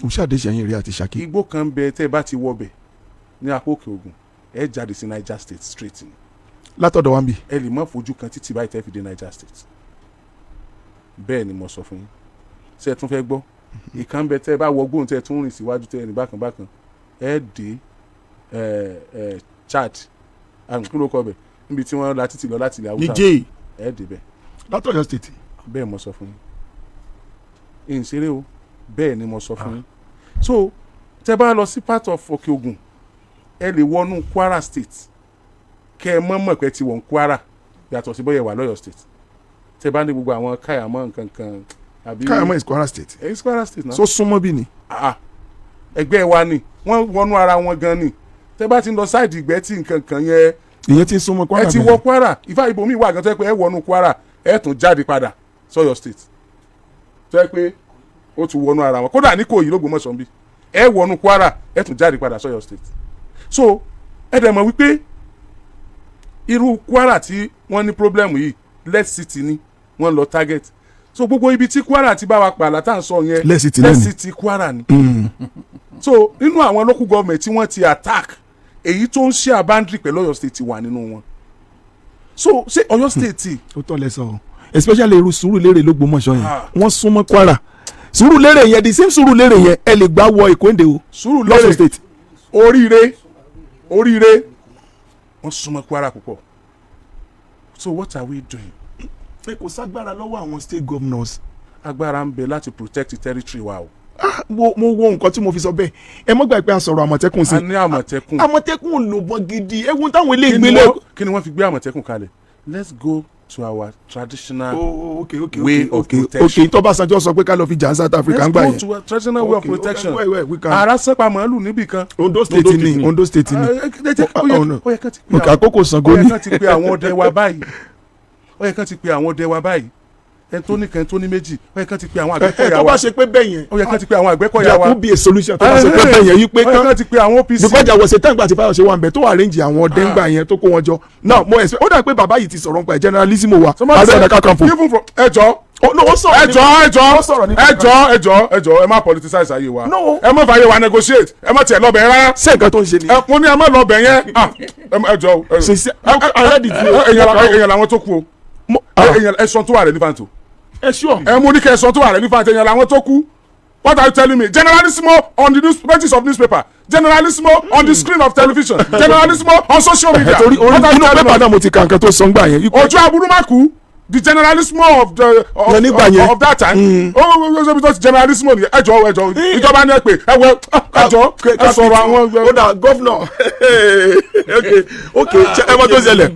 Ó ṣàdé sẹ́yìn rí àti Ṣakí. Igbó kan bẹ, tẹ́ ẹ bá ti wọbẹ̀ ní apá Òkè Ògùn, ẹ jáde sí Niger State straight ni. Látọ̀dọ̀ wa ń bì. Ẹ lè má fojú kan títí báyìí tẹ́ fi dé Niger State. Bẹ́ẹ̀ ni mo sọ fún yín. Ṣé ẹ tún fẹ́ gbọ́? Ìkan bẹ, tẹ́ ẹ bá wọ gbóhùn, tẹ́ ẹ tún rìn síwájú, tẹ́ ẹ rìn bákan bákan, ẹ dé ẹ ẹ Chad, àrùn kí ló kọ bẹ̀ níbi tí wọ́n la títì lọ láti ilẹ̀ Haúsá. Níjẹ́. Ẹ dé bẹ̀. Látọ̀yọ́ State. Bẹ́ẹ̀ mo sọ fún yín, ìṣeré o. Bẹ́ẹ̀ ni mo sọ fún yín. So tẹ́ bá lọ sí part of Òkè Ògùn, ẹ lè wọnú Kwara State kẹ́ ẹ mọ̀ mọ̀ pé ti wọ̀n Kwara, yàtọ̀ sí bóyá ẹ wà lọ́yọ̀ State. Tẹ́ bá ní gbogbo àwọn Káyàmọ́ nǹkan kan àbí. Káyọ̀mọ́ is Kwara State. Ẹ is Kwara State náà. So súnmọ́ bí ni. Ah, ẹgbẹ́ wa ni wọ́n wọnú ara wọn gan ni. Tẹ́ bá ti ń lọ side ìgbẹ́ tí nǹkan kan yẹn, Ìyẹn ti ń súnmọ́ Kwara ẹ ti bẹ́ẹ̀. wọ Kwara. Ìfá ibòmíì wà gan tó yẹ pé ẹ wọnú Kwara, ẹ tún jáde padà sọ́yọ́ State, tó yẹ pé ó tún wọnú ara wọn. Kódà ní Kòyí lÓgbómọ̀ṣọ́ bí, ẹ wọnú Kwara, ẹ tún jáde padà sọ́yọ́ State. So ẹ dẹ̀ mọ̀ wípé irú Kwara tí wọ́n ní problem yìí, Less City ni wọ́n lọ target. So gbogbo ibi tí Kwara ti bá wa pààlà tá à ń sọ yẹn, Less City náà Less ni. City Kwara ni. So nínú àwọn local government tí wọ́n ti attack, èyí tó ń ṣe boundary pẹ̀lú Ọ̀yọ́ State wà nínú wọn. So ṣé Ọ̀yọ́ State Ó tọ́ lẹ sọ o, especially irú Sùúrùlérè lÓgbómọ̀ṣọ́ yẹn. Ah. Wọ́n súnmọ́ Kwara. Sùúrùlérè yẹn, the same Sùúrùlérè yẹn, ẹ lè gbá wọ Èkóńdé o, lọ́sùn Sùúrùlérè State. Oríire, Oríire, wọ́n súnmọ́ Kwara púpọ̀. So what are we doing? Pé kò ságbára lọ́wọ́ àwọn state governors. Agbára ń bẹ láti protect the territory wa o. Ah, mo wo nǹkan tí mo fi sọ bẹ́ẹ̀, ẹ mọ́ gbà pé a sọ̀rọ̀ Àmọ̀tẹ́kùn sí. A ní Àmọ̀tẹ́kùn. Àmọ̀tẹ́kùn ò lò bọ́ gidi, ewu táwọn ilé Kí ni ìgbélé. Kí ni wọ́n fi gbé Àmọ̀tẹ́kùn kalẹ̀? Let's go to our traditional Oh, okay, way of protection. Okay, tó Ọbásanjọ́ sọ pé ká lọ fi jà ní South Africa Let's ń gbà go yẹn. to our traditional way of protection. Okay, well, we can. Ara sẹ́pà màálù níbì kan. Ondo State ni, Ondo State ni. Ó yẹ kán ti pe Ok, àkókò Ṣàngó ó yẹ ni. kán ti pe àwọn ọdẹ wa báyìí. Ó yẹ kán ti pe àwọn ọdẹ wa báyìí, ẹni tó ní kan, ẹni tó ní méjì. Ó yẹ kán ti pe àwọn Àgbẹ̀kọ̀yà Tó wa. bá ṣe pé bẹ́ẹ̀ yẹn, Ó yẹ kán ti pe àwọn Àgbẹ̀kọ̀yà there wa. could be a solution. Tó bá ṣe pé bẹ́ẹ̀ yẹn yí pé Ó yẹ kán kán ti pe àwọn OPC. Because there was a time gba ti Fáyọ̀ṣe wà ń bẹ̀ tó arrange àwọn ọdẹ ńgbà yẹn tó kó wọn jọ. Now mo expect, ó dà pé bàbá yìí ti sọ̀rọ̀ nípa ẹ̀, generalissimo wa, Ààrẹ Ọ̀nà Kakanfò. Even from, ẹ jọ, Oh, no, ó sọ̀rọ̀ ẹ jọ, ẹ jọ, ó sọ̀rọ̀ nípa ẹ jọ, ẹ jọ, ẹ jọ, ẹ má politicize ayé wa. No. Ẹ má fàyè wa negotiate. Ẹ má tiẹ̀ lọ́bẹ̀ rárá. Ṣé nǹkan tó ń ṣe nìyẹn? Ẹ mo ní ẹ má lọ́bẹ̀ yẹn. Ah, ẹ jọ. I read it. Èèyàn làwọn tó kú o. Èèyàn, ẹ sọ tó wà relevant o. Ẹ sure. Ẹ mú ní kẹ́ ẹ sọ tó wà relevant. Èèyàn làwọn tó kú. What are you telling me? Generalissimo on the news pages of newspaper, generalissimo on the screen of television, generalissimo on social media. Torí orí What are you inú telling pépà us? náà mo ti ka nǹkan tó sọ ńgbà yẹn. Ojú aburú má kú, the generalissimo of the of, Yẹn nígbà yẹn. of that time. Ó ó ó ó generalissimo nìyẹn. Ẹ jọ, ẹ jọ, ìjọba ní ẹ pé ẹ wẹ, ẹ jọ, ẹ sọ̀rọ̀ àwọn. Ó dà, governor. Okay, ẹ mọ tó ṣẹlẹ̀.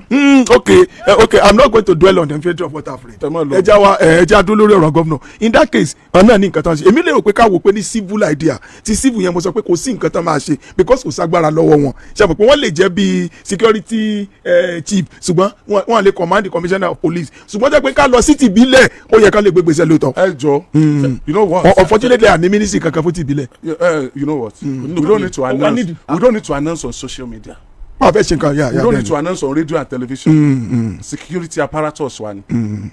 Okay, I'm not going to dwell on the future of water frame. Ẹ má lọ. Ẹ já wa, ẹ já dún lórí ọ̀rọ̀ governor. In that case, ọ̀nà ní nǹkan tán ṣe. Èmi lérò pé ká wò pé ní civil idea ti civil yẹn, mo sọ pé kò sí nǹkan tán máa ṣe because kò ságbára lọ́wọ́ wọn. Ṣe àmọ̀ pé wọ́n lè jẹ́ bíi security chief, ṣùgbọ́n wọ́n lè command the commissioner of police, ṣùgbọ́n jẹ́ pé ká lọ sí tìbílẹ̀, ó yẹ ká lè gbé gbèsè lóòótọ́. Ẹ jọ, you know what? Unfortunately, àní ministry kankan fún tìbílẹ̀. You know what, we don't need to announce, we don't need to announce on social media. Wọ́n fẹ́ ṣe nǹkan yà We yà don't bẹ́ẹ̀ need ni. to announce on radio and television. Security apparatus wa ni.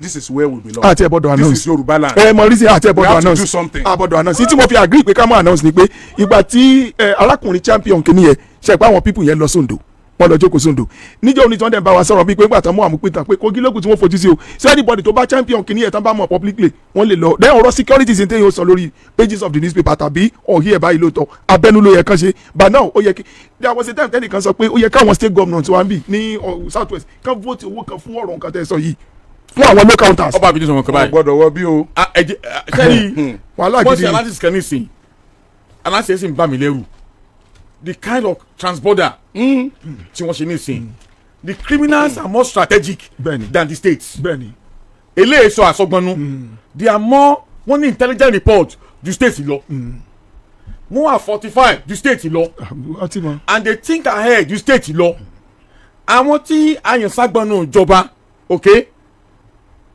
This is where we belong. Àti ẹ̀ gbọ́dọ̀ This announce. is Yorùbá land. Ẹ mọ reason àti ẹ We gbọ́dọ̀ have to announce. do something. A gbọ́dọ̀ announce. Tí mo fi agree pé ká má announce ni pé ìgbà tí arákùnrin champion kìíní yẹn ṣe pé àwọn people yẹn lọ sóńdò, wọ́n lọ jókòó sóńdò níjọ́ òní tí wọ́n dẹ̀ bá wa sọ̀rọ̀ bíi pé ńgbà tán mú àmúpin tán pé Kogi lókùn tí wọ́n fojú sí o. So anybody tó bá champion kìíní yẹn tán bá mọ̀ publicly, wọ́n lè lọ. Then ọ̀rọ̀ security ṣe ń tẹ́yìn ó sọ lórí pages of the newspaper tàbí ọ̀hí ẹ̀ báyìí lóòótọ́, abẹ́nú ló yẹ kán ṣe. But now ó yẹ kí, there was a time tẹ́nìkan sọ pé ó yẹ káwọn state governors wa ń bì ní South West kán vote owó kan fún ọ̀rọ̀ nǹkan tẹ́ sọ yìí. Fún àwọn local counters. Ọba àbíjú sọ̀rọ̀ kan Wọn báyìí. gbọ́dọ̀ wọ bí o. Ah, ẹ jẹ́ ah, sẹ́ni Wàhálà wọ́n gidi ṣe analysis kan nísìnyí, analysis sì ń bà mí lẹ́rù, the kind of transborder tí wọ́n ṣe nísìnyí, the criminals are more strategic than the states. Eléyìí sọ àsọgbọnú, they are more, wọ́n ní intelligent report ju states lọ, wọ́n wà fortified ju state lọ Ọtí mọ. and they think ahead ju state lọ. Àwọn tí àyànságbọnú ìjọba, ok,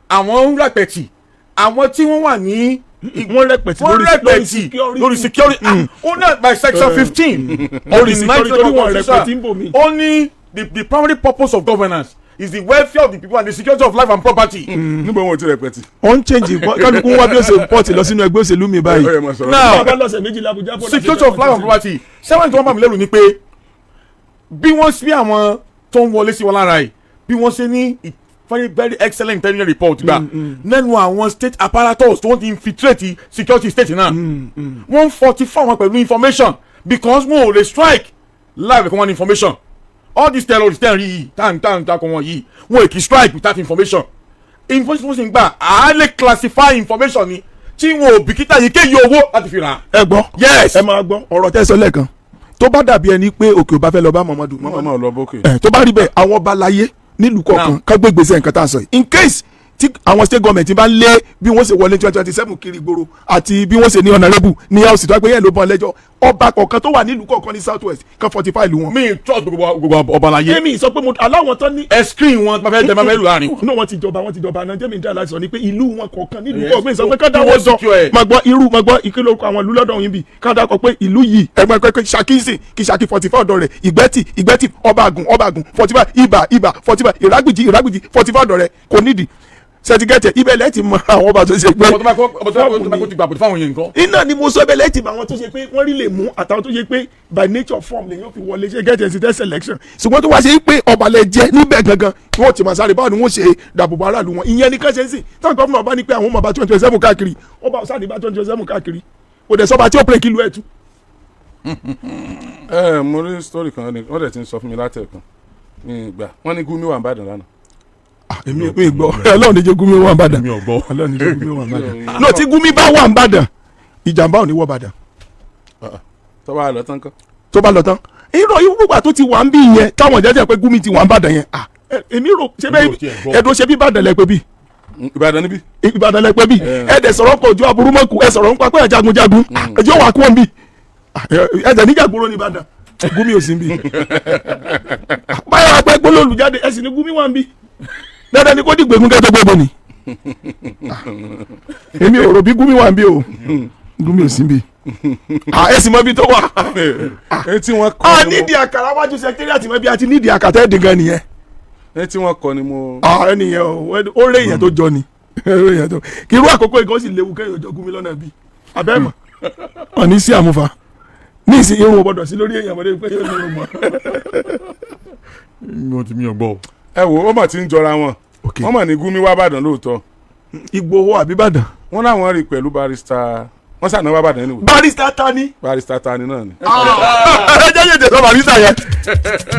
àwọn ń rẹpẹtì, àwọn tí wọ́n wà ní Wọ́n rẹpẹtì wọ́n lórí rẹpẹtì lórí security. Ah, ó náà by section 15 of Lórí the security, torí wọ́n rẹpẹtì ń bò mí. ó ní the primary purpose of governance is the welfare of the people and the security of life and property. Níbo wọn ò ti rẹpẹtì? Ó ń change, kálukú ń wá bí ó ṣe port lọ sínú ẹgbẹ́ òṣèlú mi báyìí. Ó yẹ máa sọ̀rọ̀. Now, Bàbá lọ́sẹ̀ méjì l'Abuja bọ́lá. Security of life and property, seven tí wọ́n bá mi lẹ́rù ni pé bí wọ́n sí àwọn tó ń wọlé sí wọn lára yìí, bí wọ́n ṣe ní very very excellent intelligence report gbà lẹ́nu àwọn state apparatus tó ń ti infiltrate security state náà, wọ́n fortify wọn pẹ̀lú information because wọn ò lè strike live kí wọ́n ní information. All these terrorists ten rí yìí, tan tan tan kan wọn yìí, wọn kì í strike without information. Information wọ́n sì ń gbà, à á lè classify information ni tí wọn ò bìkítà yìí kéye owó láti fi rà á. Ẹ gbọ́. Yes. Ẹ máa gbọ́ ọ̀rọ̀ tẹ́ sọ lẹ́ẹ̀kan, tó bá dàbí ẹni pé òkè ò bá fẹ́ lọ bá Muhammadu. Mọ́ mọ́ lọ bókè. Ẹ tó bá rí bẹ́ẹ̀, àwọn ọba láyé nílùú kọ̀ọ̀kan Now. ká gbé gbèsè nǹkan tá a sọ yìí, in case tí àwọn state government bá ń lé bí wọ́n ṣe wọlé 2027 kiri ìgboro àti bí wọ́n ṣe ní honourable ní house, tó wá pé yẹn ló bọ́n lẹ́jọ́, ọba kọ̀ọ̀kan tó wà nílùú kọ̀ọ̀kan ní South West kan fortify ìlú wọn. Mi trust gbogbo ọba láyé. Èmi sọ pé mo aláwọn tán ní. Ẹ screen wọn, bá fẹ́ jẹ, bá fẹ́ lù láàrin wọn. No, wọ́n ti jọba, wọ́n ti jọba náà. Jẹ́mi dáa láti sọ ni pé ìlú wọn kọ̀ọ̀kan nílùú Yes. kọ̀ọ̀kan sọ pé ká Kí dáwọ́ wọ́n sọ secure ẹ̀. máa gbọ́ irú, máa gbọ́ ìkìlọ̀ orúkọ àwọn ìlú lọ́dọ̀ yín bì ká dákọ̀ pé ìlú yìí, ẹgbẹ́ pé Ṣakí sì kí Ṣakí 45 ọ̀dọ̀ rẹ̀, Ìgbẹ́tì, Ìgbẹ́tì, Ọba Àgùn, Ọba Àgùn 45, Ibà, Ibà 45, Ìrágbìjì, Ìrágbìjì 45 ọ̀dọ̀ rẹ̀. Kò nídìí sẹtigẹ́tẹ̀ ibẹ̀ lẹ́ẹ̀tì mọ àwọn ọba tó ṣe pé ọmọ tó bá kó ọmọ tó bá kó ti gbàgbọ́ fáwọn yẹn nǹkan. Iná ni mo sọ, ibẹ̀ lẹ́ẹ̀tì mọ àwọn tó ṣe pé wọ́n rí lè mú àtàwọn tó ṣe pé by nature form lè yóò fi wọlé ṣe gẹ́tẹ̀ sí test selection, ṣùgbọ́n tó wá ṣe pé ọba lẹ jẹ́ níbẹ̀ gangan, wọ́n ti máa sáré báwo ni wọ́n ṣe dàbòbò aráàlú wọn. Ìyẹn ní kán ṣe ń sìn táwọn gómìnà bá ní pé àwọn ọmọ bá 2027 káàkiri, ọba ọ̀sán ní bá 2027 káàkiri, kò dẹ̀ sọ́ba tí ó pè kí lu ẹ̀ tú. Ẹ mo rí story kan ni wọ́n dẹ̀ ti ń sọ fún mi látẹ̀kan ní ìgbà wọ́n ní Gumi wà ń Bàdàn lánàá. Èmi mi gbọ́, Ọlọ́run ní jẹ́ Gumi wà ń Bàdàn. Mi ò gbọ́. Ọlọ́run ní jẹ́ Gumi wà ń Bàdàn. No, tí Gumi bá wà ń Bàdàn, ìjàmbá ò ní wọ Bàdàn. Tó bá lọ tán kọ́. Tó bá lọ tán, irọ́ irúgbà tó ti wà ń bí yẹn, táwọn jẹ́jẹ́ pé Gumi ti wà ń Bàdàn yẹn, ah, èmi rò ṣe Èmi ò tiẹ̀ bẹ́ẹ̀ gbọ́. ẹ̀dùn ṣe bí Bàdàn lẹ pé bí. Ìbàdàn níbí. Ìbàdàn lẹ pé bí, ẹ dẹ̀ sọ̀rọ̀ pọ̀ ojú aburú mọ́kù, ẹ sọ̀rọ̀ nípa pé ẹ jagunjagun, ẹjọ́ wà kú wọn bí, ẹ dẹ̀ níjà gbòòrò ní Ìbàdàn, Gumi ò sí bí báyọ̀ wá pẹ́ gbólóòlù jáde, ẹ sì ní Gumi wà ń bí, dandan ni kó dìgbò egun kẹ́tọ́ gbogbo ni. Èmi ò rò bí Gumi wà ń bí o, Gumi ò sí bí, ẹ sì mọ ibi tó wà. Etí wọn kọ A ni mo nídìí àkàrà wájú secretariat, mọ ibi àti nídìí àkàtà ẹ̀dín gan nìyẹn. Etí wọn kọ ni mo. Ah, ẹnìyẹn o, ó rí èèyàn tó jọ ni, ó rí èèyàn tó kí irú àkókò ìkan sì léwu kẹ́yìn òjò Gumi lọ́nà bí abẹ́mọ̀ ọ̀ní sí àmúfa ní ìsìn, irun ò gbọdọ̀ sí lórí èèyàn mọ́dé pé yóò ní irun mọ́. Mi ò gbọ́. Ẹ wo, ó mà ti ń jọra wọn. Ok. Wọ́n mà ní Gumi wá Bàdàn lóòótọ́. Ìgbòho àbí Ìbàdàn? Wọ́n láwọn rí pẹ̀lú barrister, wọ́n sànà wá Bàdàn anyway. Barrister ta ni? Barrister ta ni náà ni. Ẹ jẹ́ yé tẹ̀sán barrister yẹn.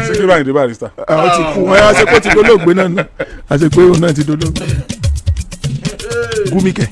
Síkírù Àyìndé barrister. Ẹ ọ ti kú ẹ, àṣẹ pé ó ti dolóògbé náà nù, àṣẹ pé òun náà ti dolóògbé. Gumi kẹ.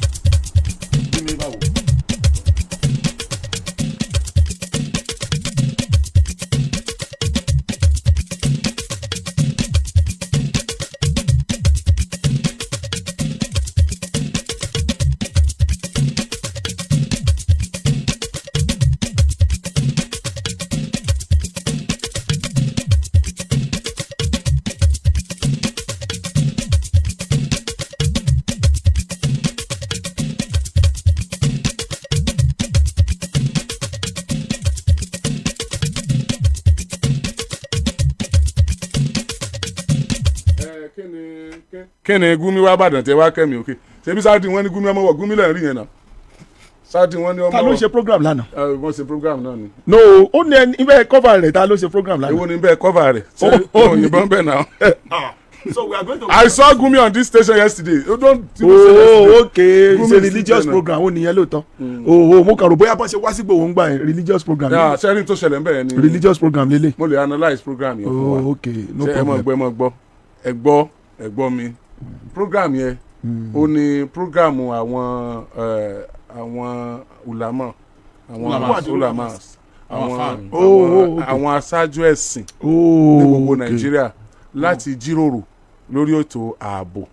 Kí ni Gumi wá Bàdàn tẹ wá kẹ́mi òkè ṣebí sáà tí wọ́n ní Gumi ọmọ wọ̀, Gumi lẹ́rìí yẹn náà, sáà tí wọ́n ní ọmọ Ta ló ń ṣe program lánàá? Ẹ, wọ́n ṣe program náà ni. No, ó ní ẹni ibẹ̀ cover rẹ̀, ta ló ṣe program lánàá? Èwo ni bẹ́ẹ̀ cover rẹ̀ ṣé Ó ní- òyìnbọn bẹ́ẹ̀ náà. So we are going to. I saw Gumi on this station yesterday. You don't Oh, okay. Gumi It's a is religious still there. program, ó nìyẹn lóòótọ́. Oh, mo kàn rò bóyá bọ́n ṣe wá sí Ìgbòho ń gbà yẹn, religious program. Yeah, ṣẹ́rin tó ṣẹlẹ̀ ń bẹ̀rẹ̀ ni. Religious program lélẹ̀. Mo lè analyse program yẹn fún wa. Oh, okay, no Ṣé ẹ mọ̀ problem. gbọ́, ẹ mọ̀ gbọ́, ẹ gbọ́, ẹ gbọ́ mi. Program yẹn, ó ní program àwọn àwọn ulama, àwọn Ulamas. ulamas, Àwọn àwọn àfáà. Oh, okay. àwọn aṣáájú ẹ̀sìn Oh, ní gbogbo okay. Nàìjíríà láti jíròrò lórí ètò ààbò,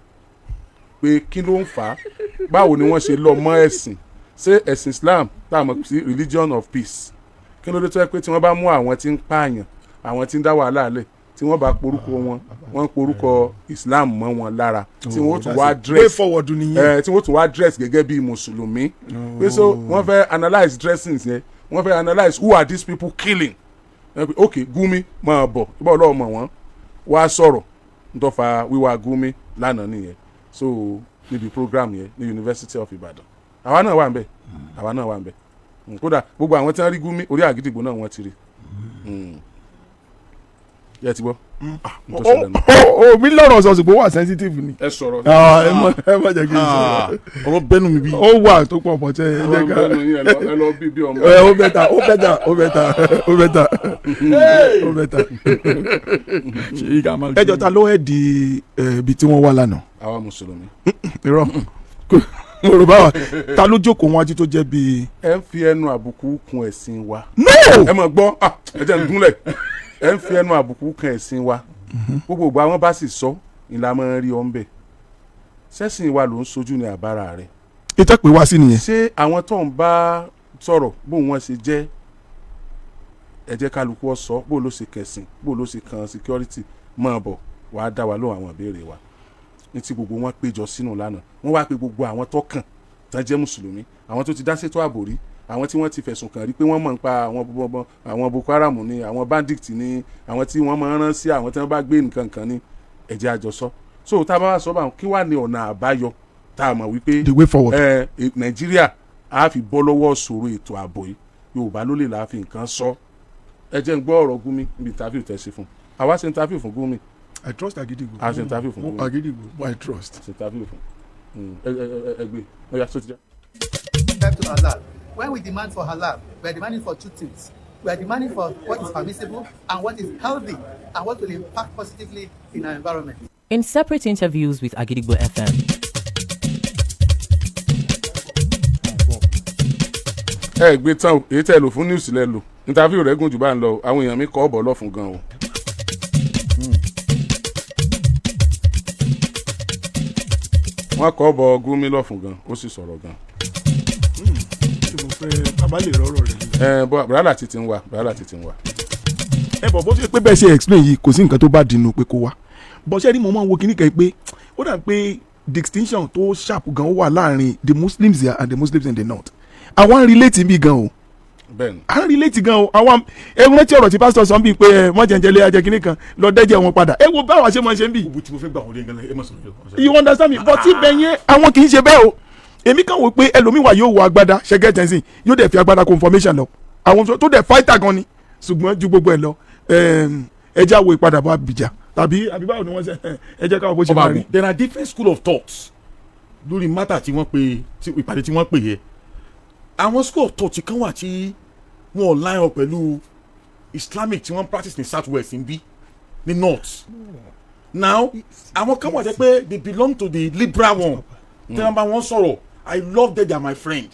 pé kí ló ń fà á, báwo ni wọ́n ṣe lọ mọ́ ẹ̀sìn, ṣé ẹ̀sìn Islam tá a mọ̀ sí religion of peace, kí ló dé tó yẹ pé tí wọ́n bá mú àwọn tí ń pààyàn, àwọn tí ń dá wàhálà lẹ̀, tí wọ́n bá porúkọ wọn, wọ́n ń porúkọ Islam mọ́ wọn lára, tí wọ́n ó tún wá Way dress forward nìyẹn. ẹ, tí wọ́n tún wá dress gẹ́gẹ́ bí mùsùlùmí, pé so wọ́n fẹ́ analyse dressings yẹn, wọ́n fẹ́ analyse who are these people killing. Ẹ pé ok, Gumi máa bọ̀, ibà ọlọ́wọ́ mọ̀ wọ́n wá sọ̀rọ̀ ntọ́fà wíwá Gumi lánàá nìyẹn. So níbi program yẹn ní University of Ibadan, àwa náà wà ń bẹ̀, àwa náà wà ń bẹ̀. Kódà gbogbo àwọn tí wọ́n rí Gumi orí Àgídìgbò náà wọ́n ti rí. Yẹ ti gbọ́ n tó ṣẹlẹ̀ nù. O mi lọ́rọ̀ sọ, ṣùgbọ́n wà sensitive ni. Ẹ sọ̀rọ̀. Ah, ẹ má jẹ́ kí n sọ̀rọ̀. Ọ̀rọ̀ bẹ́nu mi bí. Ó wà tó pọ̀ pọ̀ tẹ́ ẹ jẹ́ ká. Ọ̀rọ̀ bẹ́ẹ̀ nù yín, ẹ lọ bí ọmọ. Ẹ ó better, ó better, ó better, ó better, ó better. Ṣe yí ká máa. Ẹ jọ, ta ló ẹ̀ di ibi tí wọ́n wà lánàá? Àwa mùsùlùmí. Irọ́, mo rò báwa, ta ló jókòó wájú tó jẹ́ bíi. Ẹ ń fi ẹnu àbùkù kun ẹ̀sìn wa. No. Ẹ mọ̀ gbọ́, ah, ẹ jẹ́ n gúnlẹ̀. Ẹ ń fi ẹnu àbùkù kun ẹ̀sìn wa. Gbogbo ìgbà wọn bá sì sọ ìlà máa ń rí ọ ń bẹ̀, sẹ́sìn wa ló ń sojú ní àbára rẹ̀. Ìtẹ́ pé wá sí nìyẹn. Ṣé àwọn tó ń bá sọ̀rọ̀ bó wọn ṣe jẹ́? Ẹ jẹ́ kálukú ọ sọ bó ló ṣe kẹ̀sìn, bó ló ṣe kan security. Máa bọ̀ wàá dá wa lóhùn àwọn ìbéèrè wa ní tí gbogbo wọn péjọ sínú lánàá. Wọ́n wá pé gbogbo àwọn tó kàn tán jẹ́ mùsùlùmí, àwọn tó ti dá sétò ààbò rí, àwọn tí wọ́n ti fẹ̀sùn kàn rí pé wọ́n mọ̀ nípa àwọn Boko Haram ni, àwọn bandit ni, àwọn tí wọ́n máa ń rán sí àwọn tí wọ́n bá gbé nǹkan kan ní ẹ̀jẹ̀ àjọsọ. So tá a bá wá sọ báwọn, kí wàá ní ọ̀nà àbáyọ tá a mọ̀ wípé The way forward. ẹ Nàìjíríà á fi bọ́ lọ́wọ́ ṣòro ètò ààbò yìí? Yorùbá ló lè láàfin nǹkan sọ. Ẹ jẹ́ n gbọ́ ọ̀rọ̀ Gumi níbi interview tẹ́ ṣe fún. Àwa ṣe interview fún Gumi. I trust Agidigbo. A ṣe interview fún Gumi. Agidigbo, I trust. Ṣe interview fún. Ẹ ẹ ẹ ẹ gbé ọyà tó ti jẹ́. Back to halal. When we demand for halal, we are demanding for two things. We are demanding for what is permissible and what is healthy and what will impact positively in our environment. In separate interviews with Agidigbo FM, Ẹ gbé tán o. Èyí tẹ́ ẹ lò fún news lẹ lò. Interview rẹ̀ gùn jù bá ń lọ o. Àwọn èèyàn mi kọ́ ọ̀bọ̀ lọ́fun gan o. Wọ́n kọ́ ọ̀bọ̀ Gumi lọ́fun gan, ó sì sọ̀rọ̀ gan. Tí mo fẹ́ bàbá lè rọrọ rẹ. Ẹ bọ́ bùrọ̀dà títí ń wà, bùrọ̀dà títí ń wà. Ẹ bọ̀, bó ṣe pé bẹ́ẹ̀ ṣe explain yìí, kò sí nǹkan tó bá dínú pé kó wá bọ́ ṣe rí. Mo máa ń wo kíní kan pé ó dà pé distinction tó sharp gan wà láàrin the Muslims here and the Muslims in the north. Àwọn ń relate bí gan o. Bẹ́ẹ̀ni. À ń relate gan o. Àwọn ẹ rántí ọ̀rọ̀ tí pásítọ̀ sọ ń bí pé ẹ wọ́n jẹ̀ǹjẹ̀ lé ajẹ́ kíní kan lọ dẹ́jẹ̀ wọn padà. Ẹ wo báwa ṣe máa ṣe ń bì. Gbogbo tí mo fẹ́ gbà wọlé nǹkan, ẹ má sọ̀rọ̀ yẹn. You understand me? But ibẹ̀ yẹn, àwọn kì í ṣe bẹ́ẹ̀ o. Èmi kàn wò pé ẹlòmíwà yóò wọ agbádá ṣẹgẹ́ tẹ̀sìn, yóò dẹ̀ fi agbádá kó information lọ, àwọn tó dẹ̀ fighter gan ni. Ṣùgbọ́n ju gbogbo ẹ̀ lọ, ẹ jẹ́ àwọ̀ ìpadàbọ̀ Àbíjà tàbí àbí báwo ni wọ́n ṣe, ẹ jẹ́ káwọn bó ṣe Ọba máa rí. àgùn, there are different school of thoughts lórí matter tí wọ́n pe tí ìpàdé tí wọ́n pè yẹ. Àwọn school of thought kan wà tí wọ́n ò line up pẹ̀lú Islamic tí wọ́n practice ní south west ń bí ní north. Now, àwọn kan wà jẹ́ pé they belong to the liberal one tí wọ́n bá wọn sọ̀rọ̀. I love them, they are my friend.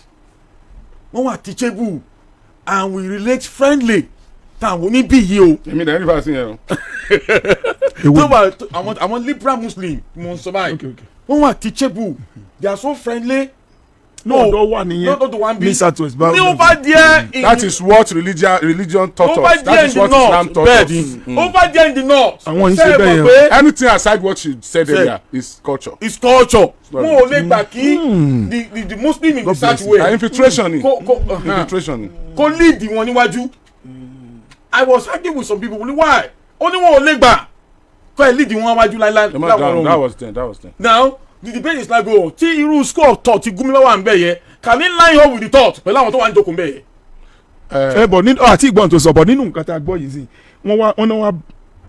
Wọ́n wà teachable and we relate friendly táwọn oníbí yìí o. Èmi dẹ̀ ń rí fàásì yẹn o. Èwo? Tó wà àwọn liberal Muslim mo ń sọ báyìí. Okay. Wọ́n wà teachable, they are so friendly. No, ọ̀dọ̀ wà nìyẹn. Lọ́dọ̀ wa ń bí ní south west báwo. Ní over there in That is what religion taught over us. there That in is the what Islam north taught us. Bẹ́ẹ̀ni, over there in the north. Àwọn yìí ṣe Ṣé ẹ bẹ́ẹ̀ mọ̀ yẹn. pé Anything aside what you said earlier is culture. it's culture. Not. Wọn ò lè gbà kí the Muslim in the God bless south you. west Infiltration ni. kó Infiltration ni. kó lead wọn níwájú. I was arguing with some people ní why, ó ní wọn ò lè gbà kó ẹ lead wọn wájú láíláí. Ẹ má down. That was then, that was then. Now the debate is like, oh, tí irú school of thought ti Gumi bá wà ń bẹ̀ yẹ, can he line up with the thought pẹ̀lú àwọn tó wà ń jókòó ń bẹ̀ yẹ. Ẹ bọ̀ nínú àti ìgbọ́n tó sọ bọ̀ nínú nǹkan tá a gbọ́ yìí sí, wọ́n wá, wọ́n náà wá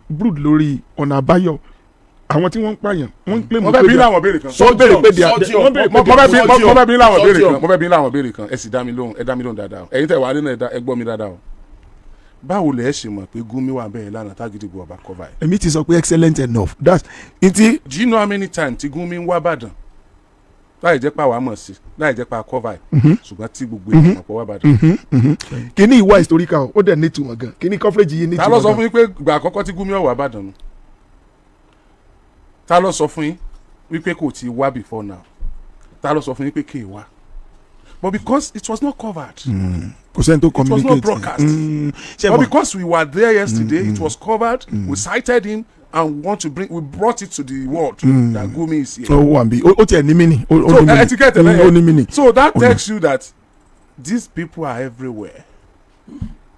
brood lórí ọ̀nà àbáyọ. Àwọn tí wọ́n ń pààyàn, wọ́n ń claim Mo fẹ́ bí láwọn béèrè kan. Wọ́n béèrè pé they are- Sọ́jíọ̀. wọ́n béèrè pé Mo fẹ́ bí mo fẹ́ bí láwọn béèrè Sọ́jíọ̀. kan. Mo fẹ́ bí láwọn béèrè kan. Ẹ sì dá mi lóhùn, ẹ dá mi lóhùn dáadáa o. Ẹ̀yin tẹ̀ wá nínú ẹ̀dá, ẹ gbọ́ mi dáadáa o. Báwo lẹ̀ ṣe mọ̀ pé Gumi wà bẹ́ẹ̀ lánàá tágídígbò ọba cover ẹ̀? Èmi ti sọ pé excellent enough, that's ntí. Do you know how many times tí Gumi ń wá Ìbàdàn láì jẹ́ pa wàá mọ̀ sí, láì jẹ́ pa cover ẹ̀, ṣùgbọ́n tí gbogbo èèyàn mọ̀ pọ̀ wá Ìbàdàn? Kíní ìwà historical, ó dẹ̀ ní ìtumọ̀ gan. Kíní coverage yìí ní Ta ló ìtumọ̀ sọ gan. fún yín pé ìgbà àkọ́kọ́ tí Gumi ó wá Ìbàdàn nù? Ta ló sọ fún yín wípé kò tí wá before now? Ta ló sọ fún yín pé kì í wá? But because it was not covered, Kò sẹ́ni tó it was communicate. not broadcast. Ṣé But mọ̀ because we were there yesterday, it was covered, we cited him and we brought it to the world that Gumi is here. Ó wà nbí, ó tiẹ̀ ní mí ó So ní mí etiquette ó ní mí. So that Ó ní. tells you that these people are everywhere,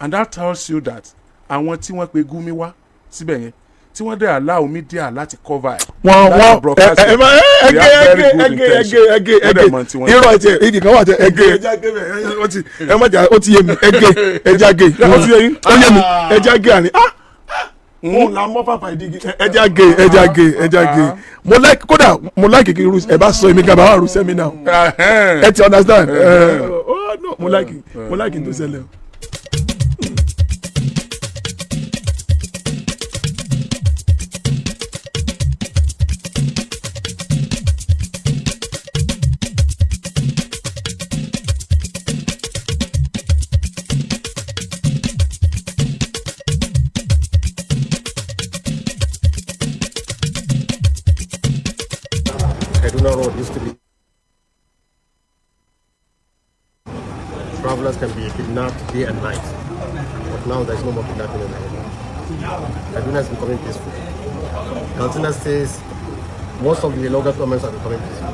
and that tells you that àwọn tí wọ́n pe Gumi wá síbẹ̀ yẹn, tí wọ́n dẹ̀ allow media láti cover ẹ̀, Wọ́n láti wọ́n broadcast ẹ ẹ it, ẹ they ẹgẹ have very ẹgẹ good ẹgẹ intention. ẹgẹ ẹgẹ Wọ́n dẹ̀ ẹgẹ mọ tí wọ́n Irọ́, ẹ tiẹ̀ ibì kan wà tẹ ẹgẹ ẹjá gé bẹ ẹ ti ẹ má jà, ó ti yé mi, ẹgẹ ẹjá gé. Ó ti yé yín? Ó yé mi, ẹjá gé àní ah òun là mọ́ fàfà ìdígi, ẹjá gé, ẹjá gé, ẹjá gé. Mo like, kódà mo like kí irú ẹ bá sọ èmi gan bá wà rú sẹ́mi náà. Ẹ ti understand ẹ? Oh no, mo like n tó ṣẹlẹ̀ o. Kaduna Road used to be travelers can be kidnapped day and night. But now there's no more kidnapping in Kaduna. Kaduna is becoming peaceful. Katsina says most of the local governments are becoming peaceful.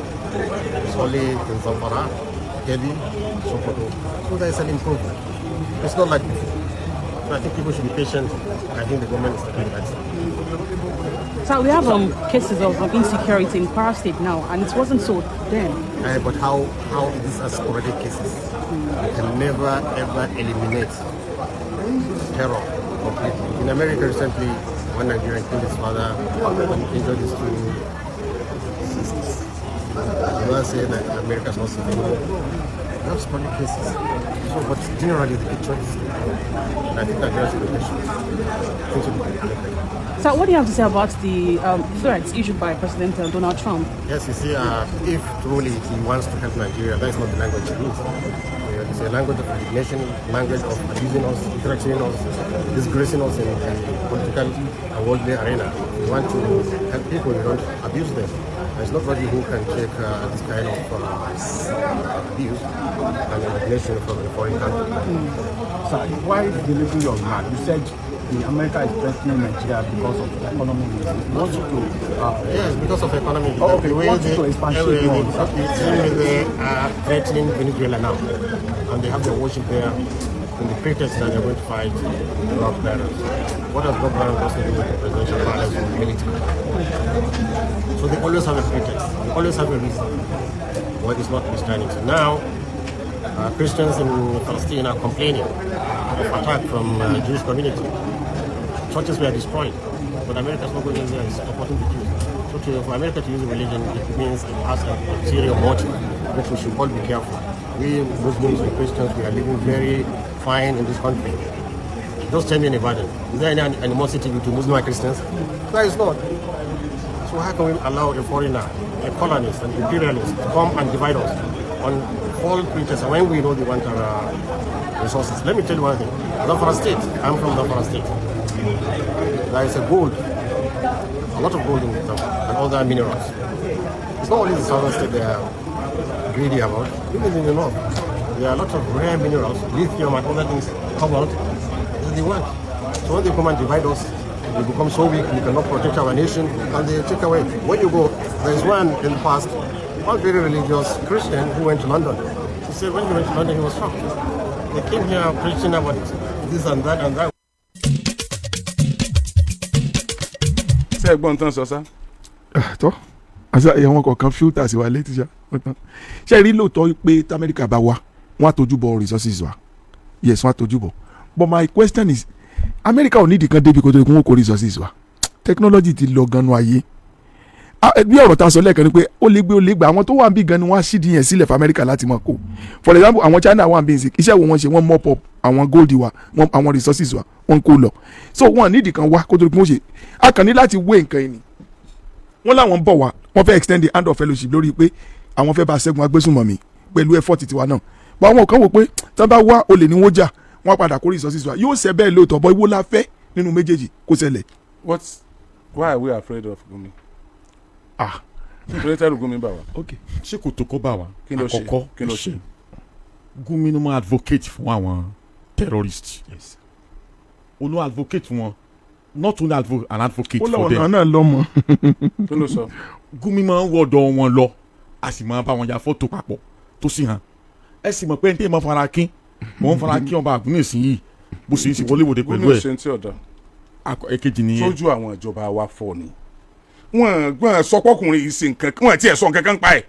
It's only in Zamfara, Kebbi, Sokoto. So there is an improvement. It's not like before. So I think people should be patient. I think the government is taking the right step. So we have cases of insecurity in Kwara State now, and it wasn't so then. But how these are sporadic cases. You can never ever eliminate terror completely. In America recently, one Nigerian killed his father and injured his two sisters. You are saying that America is not safe anymore. We have sporadic cases. So, but generally the picture is, and I think Nigeria should be patient. Things will be better. So what do you have to say about the threats issued by President Donald Trump? Yes, you see, if truly he wants to help Nigeria, that is not the language he needs. It's a language of resignation, language of abusing us, threatening us, disgracing us in the political and worldly arena. If you want to help people, you don't abuse them. There's nobody who can take this kind of abuse and resignation from a foreign country. Sir, why delivery of man? You said the America is threatening Nigeria because of economic reasons. We want you to Yes, because of economy. Oh, okay. The way Want you they, to expatiate more on that. the same way they are threatening Venezuela now, and they have their warship there in the pretext that they're going to fight drug barons. What has drug barons got to do with the presidential palace or military? So they always have a pretext. They always have a reason why it's not Christianity. Now, Christians in Palestine are complaining of attack from Jewish community. Churches were destroyed, but America is not going in there and supporting the Jews. So for America to use religion, it means it has an ulterior motive, which we should all be careful. We Muslims and Christians, we are living very fine in this country. Just tell me in Ibadan, is there any animosity between Muslims and Christians? There is not. So how can we allow a foreigner, a colonist, an imperialist to come and divide us on all pretense when we know they want our resources? Let me tell you one thing. Zamfara State, I'm from Zamfara State. There is a gold, a lot of gold in Zamfara and other minerals. It's not only the southern state they are greedy about, even in the north. There are a lot of rare minerals, lithium and other things, cobalt, that they want. So when they come and divide us, we become so weak, we cannot protect our nation, and they take away. When you go, there is one in the past, one very religious Christian who went to London. He said when he went to London, he was shocked. They came here preaching about this and that and that. Ṣé ẹ gbọ́n tán sọ sá? Tọ́ àti àwọn kọ̀ọ̀kan filter sí wa létí ṣá. Ṣe rí lóòótọ́ pé tí Amẹ́ríkà bá wá, wọ́n á tójú bọ resources wa? Yes, wọ́n á tójú bọ̀, but my question is, Amẹ́ríkà ò nídìí kan débi kó tó kún ó kó resources wa. Technology ti lọ gan-an ayé. Bí ọ̀rọ̀ ta sọ lẹ́ẹ̀kan ni pé ó lè gbé, ó lè gbà, àwọn tó wà ń bí gan ni wọ́n á ṣídìí yẹn sílẹ̀ fún Amẹ́ríkà láti máa kó. For example, àwọn China wà ń bí, iṣẹ́ wo wọ́n ṣe? Wọ́n mop up àwọn gold wa, wọ́n àwọn resources wa, Wọ́n ń kó lọ, so wọ́n nídìí kan wá kó tó di pé wọ́n ṣe. A kàn ní láti wé nǹkan yìí ni. Wọ́n láwọn ń bọ̀ wá, wọ́n fẹ́ extend the hand of fellowship lórí pé àwọn fẹ́ bá ṣẹ́gun agbésùnmọ̀mí pẹ̀lú effort tiwa náà, bọ́ àwọn kan wò pé tí wọ́n bá wá, olè ní wọ́n jà, wọ́n á padà kó resources wa. Yóò ṣe bẹ́ẹ̀ lóòótọ́, bọ́ ìwọ la fẹ́ nínú méjèèjì kó ṣẹlẹ̀. What? Why are we afraid of Gumi? Ah. Kí Gumi bá wa? Okay. Ṣé kò tó kó bá wa? Kí ló ṣe? Àkọ́kọ́, Kí ló ṣe? Gumi ló máa advocate fún àwọn terrorists. Ó ló advocate fún wọn, not only an advocate Ó for lọ́wọ́ them. náà lọ́mọ. Kí ló sọ? Gumi máa ń wọ̀dọ̀ wọn lọ, a sì máa bá wọn ya fọ́tò papọ̀ tó sì hàn. Ẹ sì mọ̀ pé ẹni tí èèyàn fara kín, mọ̀ ń fara kín ọba àgúnná ìsìn yìí, bó ṣe ń ṣe wọléwòde Gumi pẹ̀lú ò ẹ̀. ṣe tí ọ̀dà. Èkejì nìyẹn. Sójú àwọn ìjọba wa fọ ni wọ́n gbọ́n sọpọ́kùnrin yìí ṣe nǹkan, wọ́n tiẹ̀ sọ nǹkan kan pa ẹ̀.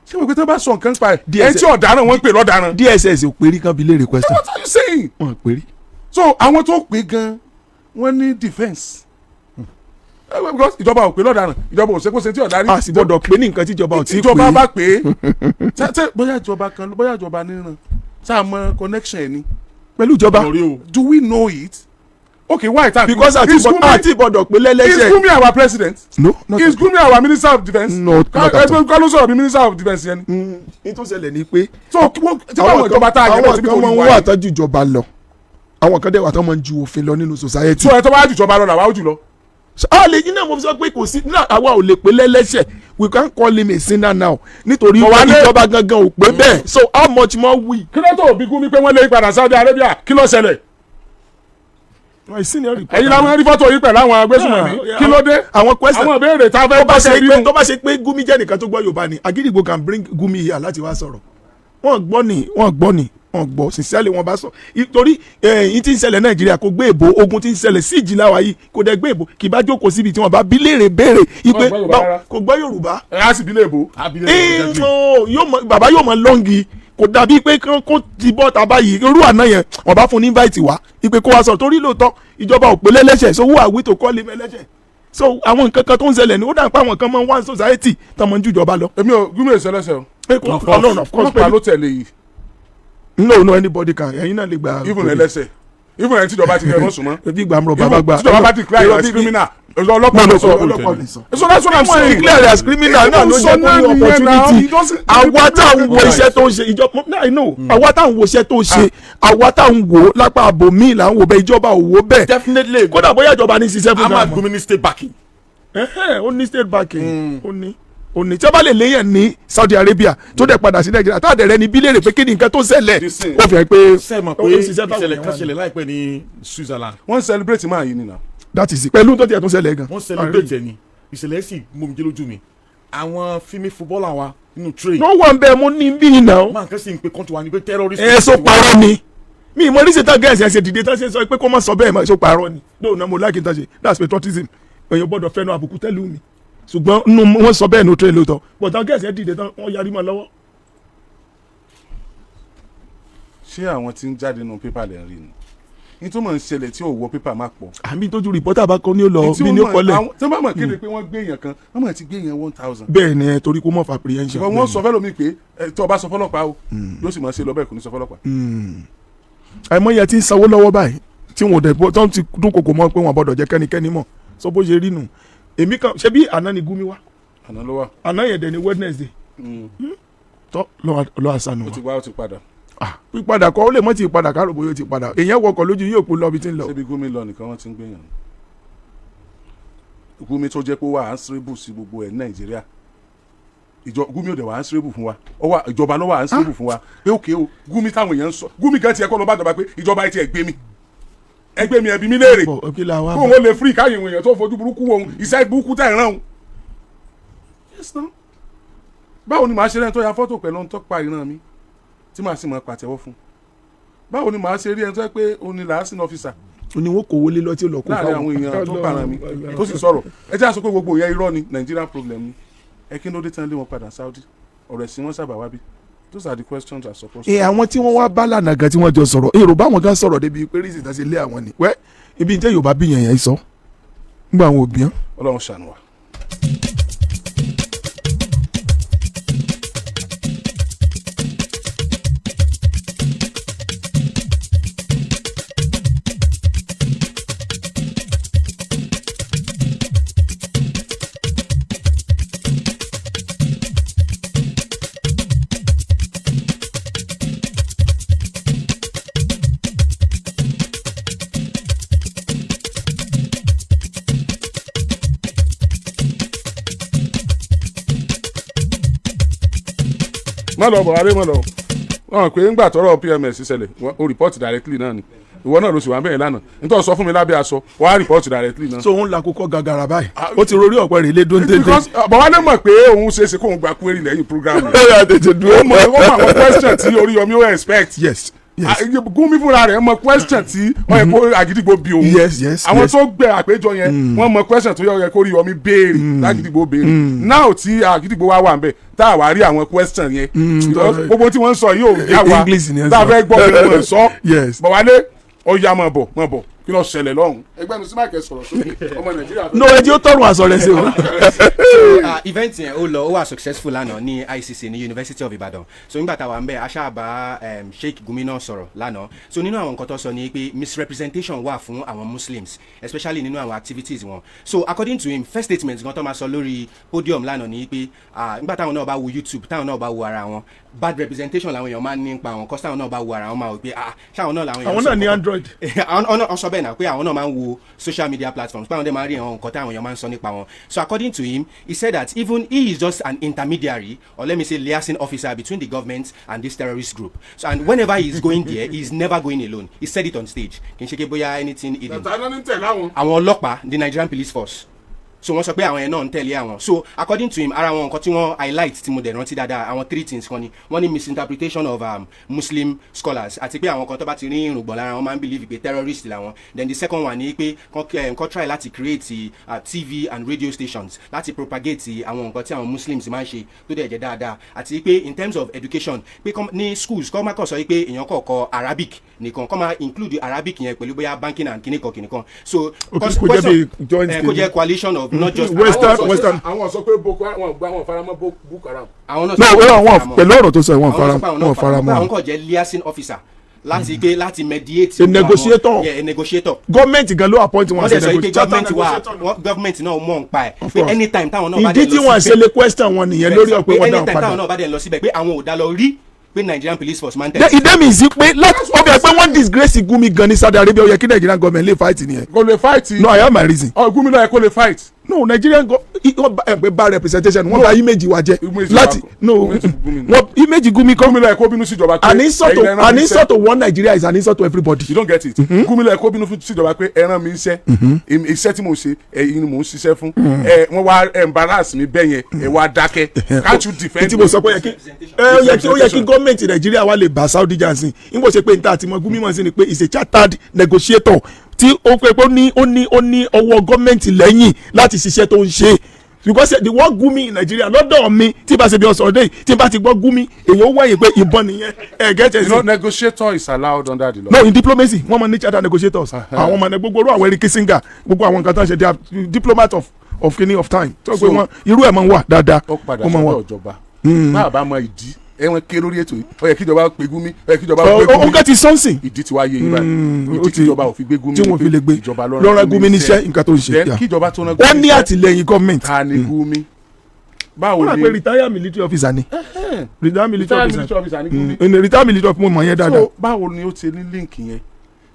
Ṣé wọ́n pé tí wọ́n bá sọ nǹkan pa ẹ̀, ẹni tí ọ̀daràn wọ́n ń pè lọ́daràn. DSS ò pérí kan bi léèrè question. What are you saying? Wọ́n pérí. So àwọn tó pè gan, wọ́n ní defence. Because ìjọba ò pè lọ́daràn, ìjọba ò ṣe kó ṣe tí ọ̀daràn. A sì gbọ́dọ̀ pé ní nǹkan tíjọba ò tí ì pé. Ìjọba bá pè é ṣe, bóyá ìjọba kan, bóyá ìjọba níran sáà mọ connection ẹ̀ ni. Pẹ̀lú ìjọba. Do we know it? Okay, why ta? Because àti àti gbọ́dọ̀ pé lẹ́lẹ́sẹ̀. Is Gumi our president? No, not Is Gumi our minister of defence? No, not at all. Ká ló sọ̀rọ̀ bí minister of defence yẹn ni. Ní tó ṣẹlẹ̀ ni pé So tí báwọn ìjọba tá a yẹ lọ àwọn síbi kan tó máa ní ń wà wáyé. tọ́jú ìjọba lọ, àwọn kan dẹ̀ wà tó máa ń ju òfin lọ nínú society. So ẹ tó bá jù ìjọba lọ làwa ó jù lọ. A lè yín náà, mo fi sọ pé kò sí náà, àwa ò lè pè lẹ́lẹ́sẹ̀. We can't call him a sinner now nítorí Kò wá pé ìjọba gangan ò pé bẹ́ẹ̀, so how much more we. Kí ló tó bí Gumi pé wọ́n lé padà Saudi Arabia? Kí ló ṣẹlẹ̀? Ẹ̀yin làwọn rí fọ́tò yìí pẹ̀lú àwọn agbésùnmọ̀mí. Kí ló dé? Àwọn question Àwọn ìbéèrè tá a fẹ́ tó bá bá ṣe ṣe pé rí. tó bá ṣe pé Gumi jẹ́ nìkan tó gbọ́ Yorùbá ni, Agidigbo can bring Gumi here láti wá sọ̀rọ̀. Wọ́n gbọ́ ni, wọ́n gbọ́ ni, wọ́n gbọ́ sincerely, wọ́n bá sọ torí ẹ̀yìn tí ń ṣẹlẹ̀ Nàìjíríà kò gbé èbó. Ogun tí ń ṣẹlẹ̀ sí ìjìlá wa yìí kò dẹ̀ gbé èbó. Kì bá jókòó síbi tí wọ́n bá bí léèrè béèrè ipe Wọ́n gbọ́ Yorùbá rárá. Kò gbọ́ Yorùbá. Ẹ á sì bí léèbó. Ìmọ̀ yóò mọ bàbá yóò mọ lọ́ngì, kò dàbí pé kó ti bọ́ ta báyìí. Irú àná yẹn, wọ́n bá fún ní invite wá ipe kó wá sọ̀rọ̀, torí lóòótọ́ ìjọba ò pé lẹ́lẹ́sẹ̀, so who are we to call him ẹlẹ́ṣẹ̀? So àwọn nǹkan kan tó ń ṣẹlẹ̀ ni ó dà pé àwọn kan máa ń wá ní society tó máa ń ju ìjọba lọ. Èmi ò, Gumi ò ṣẹlẹ́sẹ̀ o. Ẹ kò Ọlọ́run, of course. Ọlọ́pàá ló tẹ̀lé yìí. No, anybody can, ẹ̀yin náà lè gba. Even ẹlẹ́sẹ̀, even ẹni tíjọba ti kẹ́ ẹ mọ́ sùn mọ́. Ebi gba amúrò bàbá gba. Tíjọba bá declare as criminal, ọlọ́pàá ló sọ. Ọlọ́pàá lè sọ. So that's what I'm saying. Declare as criminal náà ló jẹ́ kó ní opportunity. Àwa tá à ń wo iṣẹ́ tó ń ṣe ìjọba náà, I know, àwa tá à ń wo iṣẹ́ tó ń ṣe, àwa tá à ń wo lápá àbò míì là ń wo bẹ́ẹ̀, ìjọba ò wo bẹ́ẹ̀. Definitely. Kódà bóyá ìjọba ní ṣiṣẹ́ fún Ahmad gan-an. Gumi ní state backing. Ẹhẹ́, ó ní state backing, ó ní tí a bá lè léyàn ní Saudi Arabia tó dẹ̀ padà sí Nàìjíríà, tá a dẹ̀ rẹ ní bí léèrè pé kí ni nǹkan tó ṣẹlẹ̀, ó fi hàn pé Ṣe mọ̀ pé ó ń ṣiṣẹ́ fáwọn ìṣẹ̀lẹ̀ èèyàn kan wa ni. ṣẹlẹ̀ láìpẹ́ ní Switzerland. Wọ́n ń celebrate máa yìí nìyà. That is it, pẹ̀lú tó tiẹ̀ tó ṣẹlẹ̀ gan. Wọ́n celebrate ẹ̀ ni. Ìṣẹ̀lẹ̀ sì mú mi jẹ́ lójú mi, àwọn female footballer wa nínú train. No one bẹ́ẹ̀ mo ní bí iná. Máa kẹ́ sí pé kọ́ńtù wa ni pé terrorist. Ẹ sọ parọ́ ni, mi ìmọ̀ oríṣi tán gẹ̀ẹ́sì ẹ̀ ṣe dìde tán ṣe sọ pé kó má sọ bẹ́ẹ̀ mọ́, sọ parọ́ ni. No, no, mo like it tán ṣe, that's patriotism. Èèyàn gbọ́dọ̀ fẹ́nu àbùkù tẹ́lú mi, ṣùgbọ́n nínú wọn sọ bẹ́ẹ̀ ní o train lóòótọ́, but tán gẹ̀ẹ́sì ẹ̀ dìde tán, wọ́n yarí mọ́ lọ́wọ́. Ṣé àwọn tí ń jáde nínú pépà lè rí ni ní tó mọ̀ ń ṣẹlẹ̀ tí ò wọ pépà má pọ̀? Àmì tójú reporter bá kọ́ ní ó lọ Tí bí wọ́n ní ó mọ̀- kọ́lẹ̀. Tí wọ́n bá mọ̀ kéde pé wọ́n gbé èèyàn kan, wọ́n mọ̀ ti gbé èèyàn 1,000. Bẹ́ẹ̀ ni ẹ, torí kó mọ̀ fà apprehension. Ṣùgbọ́n wọ́n sọ fẹ́ lómi pé ẹ, tí ọba sọ fọlọ́pàá o, yóò sì máa ṣe lọ bẹ́ẹ̀, kò ní sọ fọlọ́pàá. Àìmọye tí ń sanwó lọ́wọ́ báyìí tí wọn ò dẹ̀ bọ́ tó ń ti dúnkokò mọ́ pé wọn gbọ́dọ̀ jẹ́ kẹ́nikẹ́ni mọ̀ sọ bó ṣe rí nù. Èmi kan ṣe bí àná ni Gumi wá. Àná ló wà. Àná yẹn dẹ̀ ni Wednesday tọ́ lọ́wọ́ àṣànù Ó wa. ti wá, ó ti padà. Pípadà kọ́, ó lè mọ́ ti padà kárò bóyá ó ti padà, èèyàn wọkọ̀ lójú yóò kó lọ ibi tí ń lọ. Ṣébi Gumi lọ nìkan wọ́n ti ń gbéyàn? Gumi tó jẹ́ pé ó wà answerable sí gbogbo ẹ̀ ní Nàìjíríà, ìjọ Gumi ò dẹ̀ wà answerable fún wa, ó wà, ìjọba ló wà answerable fún wa pé òkè o. Gumi táwọn èèyàn ń sọ, Gumi gan tiẹ̀ kọ́ ló bá dọ̀ba pé ìjọba ẹ̀ tiẹ̀ gbé mi, ẹgbẹ́ mi, ẹbí mi léèrè Bọ̀, kí la wá kó òun lè free káyọ̀ èèyàn tó fojú burúkú wo òun, iṣẹ́ burúkú tẹ̀ ràn òun. Yes, no. Báwo ni màá ṣe rẹ́ni tó ya fọ́tò pẹ̀lú ohun tó pa ìran mi tí màá sì máa pàtẹ́wọ́ fún? Báwo ni màá ṣe rí ẹni tó yẹ pé òun ni liaison officer Ó ní wọn kò wọlé lọ tí ó lọ kó láàrin àwọn èèyàn tó pààrọ̀ mi tó sì sọ̀rọ̀? Ẹ jẹ́ àsọ pé gbogbo ìyẹn irọ́ ni, Nigerian problem ni. Ẹ kí ló dé tán lé wọn padà Saudi? Ọ̀rọ̀ ẹ̀sìn wọn sábà wá bí. Those are the questions I suppose. Ẹ àwọn tí wọ́n wá bá lànà gan tí wọ́n jọ sọ̀rọ̀, èrò báwọn gan sọ̀rọ̀ débi pé rísì tá ṣe lé àwọn ni wẹ́ ibi tí Yorùbá bí yẹn yẹn sọ nígbà àwọn òbí hàn. Ọlọ́run ṣàánú wa. Má lọ bọ̀ wálé, má lọ. Wọn pé ńgbà tọ́rọ̀ PMS ṣẹlẹ̀, o report directly náà ni. Ìwọ náà ló sì wà ń bẹ̀rẹ̀ lánàá nítorí sọ fún mi lábẹ́ aṣọ, wàá report directly náà. So òun la kókó gàgàrà báyìí, ó ti rorí ọ̀pẹ rẹ̀ lé dóńtéńté. Because Bọ̀wálé mọ̀ pé òun ṣe é ṣe kóun gba query lẹ́yìn program yẹn. Ẹ yà tètè dúró. Ó mọ àwọn question tí Oríyọmí ó expect. Yes. Ah, Gúnmi fúnra rẹ̀ mọ question tí ó yẹ kó Àgídìgbò bí òun. Yes. Àwọn tó gbẹ àpéjọ yẹn, wọ́n mọ question tó yẹ kó Oríyọmí béèrè, l'Àgídìgbò béèrè. Now tí Àgídìgbò wá wà nbẹ, tá a wá rí àwọn question yẹn, because gbogbo tí wọ́n ń sọ yìí ò yá wa. English ni ẹ tá a sọ. fẹ́ gbọ́ pé wọ́n sọ. Bọ̀wálé, ó yá, mọ̀ bọ̀, mọ̀ bọ̀, kí ló ṣẹlẹ̀ lọ́hùn? Ẹgbẹ́ mi sí máìkẹ́ sọ̀rọ̀ sókè, ọmọ Nàìjíríà. No, ẹ jẹ́ ó tọrùn àṣọ rẹ̀ sí o. So event yẹn, ó lọ, ó wà successful lánàá ní ICC ní University of Ibadan. So nígbà táwa ń bẹ, aṣáàbá Sheikh Gumi náà sọ̀rọ̀ lánàá. So nínú àwọn nǹkan tó sọ ni pé misrepresentation wà fún àwọn Muslims, especially nínú àwọn activities wọn. So according to him, first statement gan tó máa sọ lórí podium lánàá ni pé nígbà táwọn náà bá wo YouTube, táwọn náà bá wo ara wọn, bad representation làwọn èèyàn máa ń ní nípa àwọn cause táwọn náà bá wo ara wọn, máa wò pé ah, ṣáwọn náà làwọn èèyàn Àwọn sọ náà ní kọ́kọ́. Android. Àwọn náà sọ bẹ́ẹ̀ náà pé àwọn náà máa ń wo social media platforms, pé àwọn dẹ̀ máa ń rí àwọn nǹkan táwọn èèyàn máa ń sọ nípa wọn. So according to him, he said that even he is just an intermediary, or let me say liaison officer, between the government and this terrorist group. So and whenever he is going there, he is never going alone. He said it on stage, kì í ṣe pé bóyá anything hidden. Tàtà náà ní tẹ̀lé àwọn. Àwọn ọlọ́pàá, the Nigerian Police Force. So wọ́n sọ pé àwọn yẹn náà ń tẹ̀lé àwọn. So according to him, ara àwọn nǹkan tí wọ́n highlight tí mo dẹ̀ rántí dáadáa, àwọn three things kan ni wọ́n ní: misinterpretation of Muslim scholars, àti pé àwọn kan tó bá ti rí irùngbọ̀n lára wọn máa ń believe pé terrorist làwọn. Then the second one ni pé kàn try láti create TV and radio stations láti propagate àwọn nǹkan tí àwọn Muslims máa ń ṣe tó dẹ̀ jẹ́ dáadáa, àti pé in terms of education, pé ní schools, kọ́ máa kàn sọ pé èèyàn kọ̀ kọ Arabic nìkan, kọ́ máa include Arabic yẹn pẹ̀lú bóyá banking and kìnìkan kìnìkan. So Okay, kó jẹ́ bí joint kó jẹ́ coalition of not just Western. Àwọn sọ pé Boko Haram, wọn gba, wọn faramọ́ Boko Haram. Àwọn náà No, sọ pé well, àwọn wọn pẹ̀lú ọ̀rọ̀ tó sọ yìí, wọn àwọn fara náà sọ pé àwọn wọn fara náà mọ́. àwọn kò jẹ́ liaison officer láti pé láti mediate A negotiator. Yeah, a negotiator. Gọ́ọ̀mẹ̀ntì gan ló appoint wọn Wọ́n as dẹ̀ a sọ pé negotiator. government wa, government náà mọ̀ ń pa ẹ̀ Of pé course. anytime táwọn náà bá Ìdí dẹ̀ tí lọ wọ́n síbẹ̀ ṣe lè question wọn nìyẹn lórí ọ̀pẹ wọn dáhùn anytime táwọn padà. náà bá dẹ̀ lọ síbẹ̀, pé àwọn ò dá lọ rí, pé Nigerian Police Force máa ń tẹ̀lé. Ìdí mi sí pé láti ó fi hàn pé wọ́n disgrace Gumi gan ní Saudi Arabia, ó yẹ kí Nigerian government lè fight nìyẹn. Kò lè fight. No, I have my reason. Ọ Gumi náà yẹ kó lè fight. No, Nigerian go wọ́n bá ẹ pé bad representation, wọ́n bà image wa jẹ́ Image wa láti kọ́. no Image Gumi ni. wọ́n image Gumi kọ́. Gumi náà yẹ kó bínú síjọba pé An insult to ẹ̀yin lẹ rán an mi insult iṣẹ́. to one Nigeria is an insult to everybody. You don't get it. Gumi náà yẹ kó bínú síjọba pé ẹ rán mi iṣẹ́. Iṣẹ́ tí mo ṣe, ẹ̀yin ni mò ń ṣiṣẹ́ fún. Ẹ wọ́n wá embarrass mi bẹ́ẹ̀ yẹn, ẹ wá dákẹ́. Can't you defend Tí mo sọ pé ó yẹ kí ẹ ó yẹ kí gọ́ọ̀mẹ̀ntì Nàìjíríà wa lè bá Saudi jansin n kò ṣe pé níta àti mọ Gumi mọ̀ sí ni pé is a chartered negotiator tí ó pé pé ó ní ọwọ́ gọ́ọ̀mẹ̀ntì lẹ́yìn láti ṣiṣẹ́ tó ń ṣe, because the word Gumi in Nigeria lọ́dọ̀ mi, tí bá ṣe bí ọ̀sán ọdẹ yìí, tí bá ti gbọ́ Gumi, èyàn ó wẹ̀yìn pé ìbọn nìyẹn, ẹ get it. You know, negotiator is allowed under the law. No, in diplomacy, wọ́n máa ní chartered negotiators. Àwọn ọmọ gbogbo orú àwọn Henry Kissinger, gbogbo àwọn nǹkan tó ń ṣe, they are diplomat of kini of time tó pé wọ́n irú ẹ̀ máa ń wà dáadáa. Ó padà Ó máa ń wà. sọ́dọ̀ ìjọba. Bá a bá mọ ìdí ẹ̀wọ̀n ké lórí ètò yìí, ó yẹ kí ìjọba pe Gumi, ó yẹ kí ìjọba gbé Ó Gumi. kẹ́ ti sọ́nsìn. Ìdí tí wàá yé yín báyìí, ó ìdí tí ìjọba ò fi gbé Gumi tí ni wọ́n pé fi lè gbé ìjọba lọ́rọ̀ Gumi níṣẹ́ nǹkan tó ń ṣe. Then Yeah. kí ìjọba tó rán Ó ní níṣẹ́, àtìlẹ́yìn gọ́ọ̀mẹ̀ntì. ta ni Gumi? Báwo Ó rà ni pé retired military officer ni, retired military Retired officer. military officer ni Gumi. Retired military officer, mo mọ̀ yẹn dáadáa. So báwo ni ó ti ní link yẹn?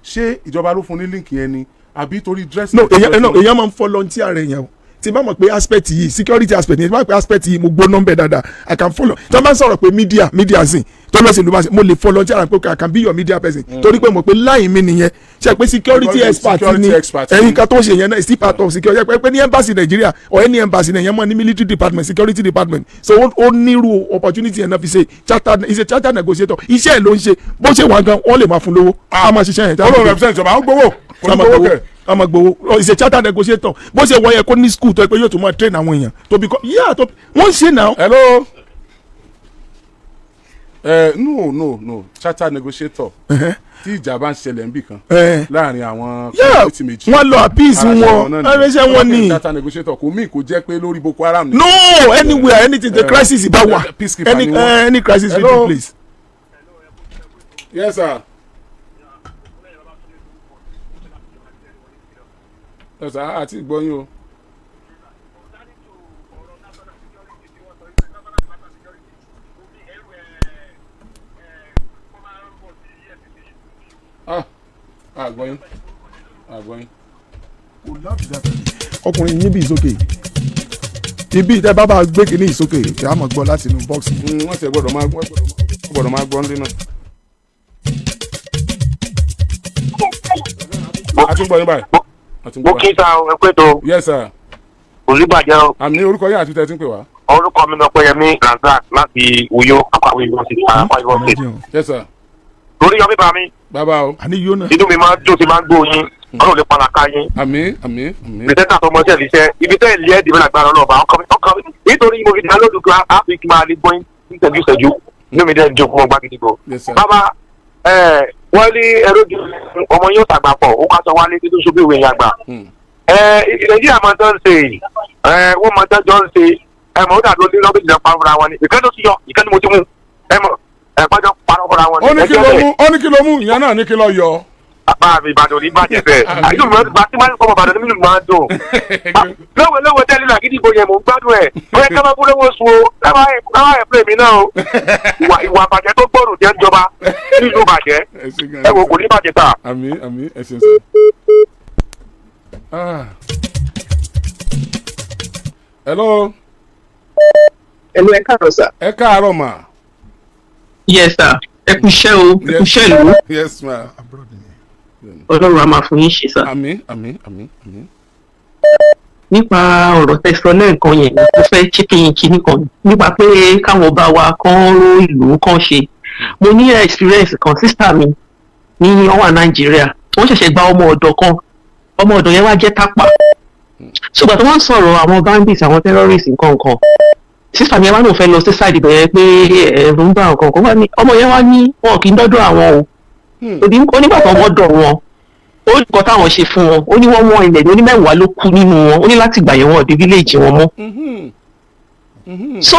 Ṣé ìjọba ló fún ní link yẹn ni, àbí torí dress? No, èyàn, no, èyàn máa ń volunteer rẹ̀ yẹn o. Tí n bá mọ̀ pé aspect yìí, security aspect yìí, tí n bá mọ̀ pé aspect yìí mo gbóná ń bẹ̀ dáadáa, I can follow. Tí wọ́n bá ń sọ̀rọ̀ pé media sìn tó lọ́sẹ̀ ló bá ṣe, mo lè volunteer and pé okay, I can be your media person, torí pé mo pé line mi nìyẹn. Ṣe pé security expert Security ni expert ẹ̀yin ni. kan tó ṣe yẹn náà is still part of security, pé ní embassy Nigeria or any embassy náà, yẹn mọ̀ ní military department, security department. So ó nírú opportunity yẹn náà fi ṣe chartered, is a chartered negotiator. Iṣẹ́ ẹ̀ ló ń ṣe. Bó ṣe wà gan, wọ́n lè máa fún lówó, a máa ṣiṣẹ́ yẹn. Ó lóun represent ìjọba, ó gbowó, kò ní A máa gbowó gbowó. kẹ̀. A máa gbowó. Oh, is a chartered negotiator. Bó ṣe wọ yẹ kó ní school tó yẹ pé yóò tún máa train àwọn èèyàn tó bí kọ́ yíyá tó wọ́n ń ṣe náà. Hello. No, chartered negotiator, tí ìjà bá ń ṣẹlẹ̀ níbì kan láàrin àwọn community méjì, Wọ́n lọ appease ara iṣẹ́ wọn, náà nìyẹn. ara iṣẹ́ wọn ni. Chartered negotiator kò mí kò jẹ́ pé lórí Boko Haram ni. No, anywhere, anything the crisis bá wà, Peacekeeper any ni wọ́n. any crisis Hello? fit take place. Yes, sir. Yes, sir, àti ìgbọ́yìn o. Ah, àgbọ̀yìn, àgbọ̀yìn. Ọkùnrin yín bí is okay, Ibi ìtẹ́ bá bá gbé kínní ìsókè kí a mọ̀ gbọ́ láti inú bọ́ọ̀sì. Wọ́n ti gbọ́dọ̀ máa gbọ́ nílé náà. A tún gbọ́ yín báyìí. A tún gbọ́ Mo kí sa o, ẹ pé tó. Yes sir. Kò ní bàjẹ́ o. Àmì, orúkọ yín àti tẹ́ ti ń pè wá. Orúkọ mi ní Ọpẹ́yẹmí Razak láti Uyo, Akwa Ibom State. Akwa Ibom State. Yes sir. Torí yọmí bá mi. Bàbá o. Àní yóò náà. Inú mi máa ń dùn tí máa ń gbó yín. Ọlọ́run lè padà ká yín. Àmín, àmín, àmín. Pìrìsẹ́ńtà tó mọṣẹ́ níṣẹ́, ibi tẹ́ ẹ̀ lé ẹ̀dínwó lágbára ọlọ́ọ̀bà ọkọ mi ọkọ mi. Nítorí mo fi download gba app kí máa lè gbọ́ yín níṣẹ́jú ìṣẹ́jú. Inú mi dẹ́ ń jókòó mọ́ gbàgede gan. Yes sir. Bàbá ẹ̀, wọ́n ní ẹrú ọmọ yóò tàgbà pọ̀, ó ká sọ wálé tó ṣubú ìwé yẹn àgbà. Ẹ Nàìjíríà máa tán ṣe, ẹ wọ́n máa tán jọ ń ṣe. Ẹ mọ̀, ó dàbí olórí lọ́gbẹ̀dì náà parọ́ fúnra wọn ni. Ìkànnì tó ti yọ, ìkànnì mo ti mú. Ẹ mọ̀, ẹ pàjọ parọ́ fúnra wọn ni. Ó ní kí ló mú, ó ní kí ló mú, ìyẹn náà ní kí ló yọ. Bàbá mi, Ìbàdàn ní bàjẹ́ bẹ́ẹ̀. Àyè mi bá tí máa ń kọ́ ọmọ Ìbàdàn nínú mi máa ń dùn. Lọ́wọ́ lọ́wọ́ tẹ́lẹ̀ náà gidi ìbò yẹn, mò ń gbádùn ẹ̀. Ó yẹ ká máa fún lọ́wọ́ sùn o, káwá ẹ̀ pè mí náà o. Ìwà àbàjẹ́ tó gbòòrò jẹ́ ń jọba nílùú bàjẹ́. Ẹ ṣé gan. Ẹ wò, kò ní bàjẹ́ tà. Àmín, àmín, ẹ ṣeun sir. Ah. Hello. Hello, ẹ káàárọ̀ sir. Ẹ káàárọ̀ mà. Yes sir, ẹ kú iṣẹ́ o, ẹ kú iṣẹ́ ìlú. Yes ma. Ọlọ́run á máa fún yín ṣe sir. Àmín, àmín, àmín, àmín. Nípa ọ̀rọ̀ tẹ́ sọ lẹ́ẹ̀kan yẹn, mo fẹ́ chicken kinní kan nípa pé káwọn ọba wa kán ró ìlú kán ṣe. Mo ní experience kan, sister mi ní wọ́n wà Nàìjíríà, wọ́n ṣẹ̀ṣẹ̀ gba ọmọ ọ̀dọ̀ kan, ọmọ ọ̀dọ̀ yẹn wá jẹ́ Tápà. Ṣùgbọ́n tí wọ́n ń sọ̀rọ̀ àwọn bandits, àwọn terrorists, nǹkan kan, sister mi yẹn wá lóun fẹ́ lọ sí side ibẹ̀ yẹn pé ẹ̀rù ń bà nǹkan kan. Wá ní ọmọ yẹn wá ní wọn kì í dọ́dọ̀ àwọn o. Òbí onígbà tó wọ́n dọ̀ wọn, ó ní nǹkan táwọn ṣe fún wọn, ó ní wọ́n wọ́n ilẹ̀ ní onímẹ̀wàá ló kú nínú wọn. Ó ní láti gbà yẹn, wọn ò dé village wọn mọ́. So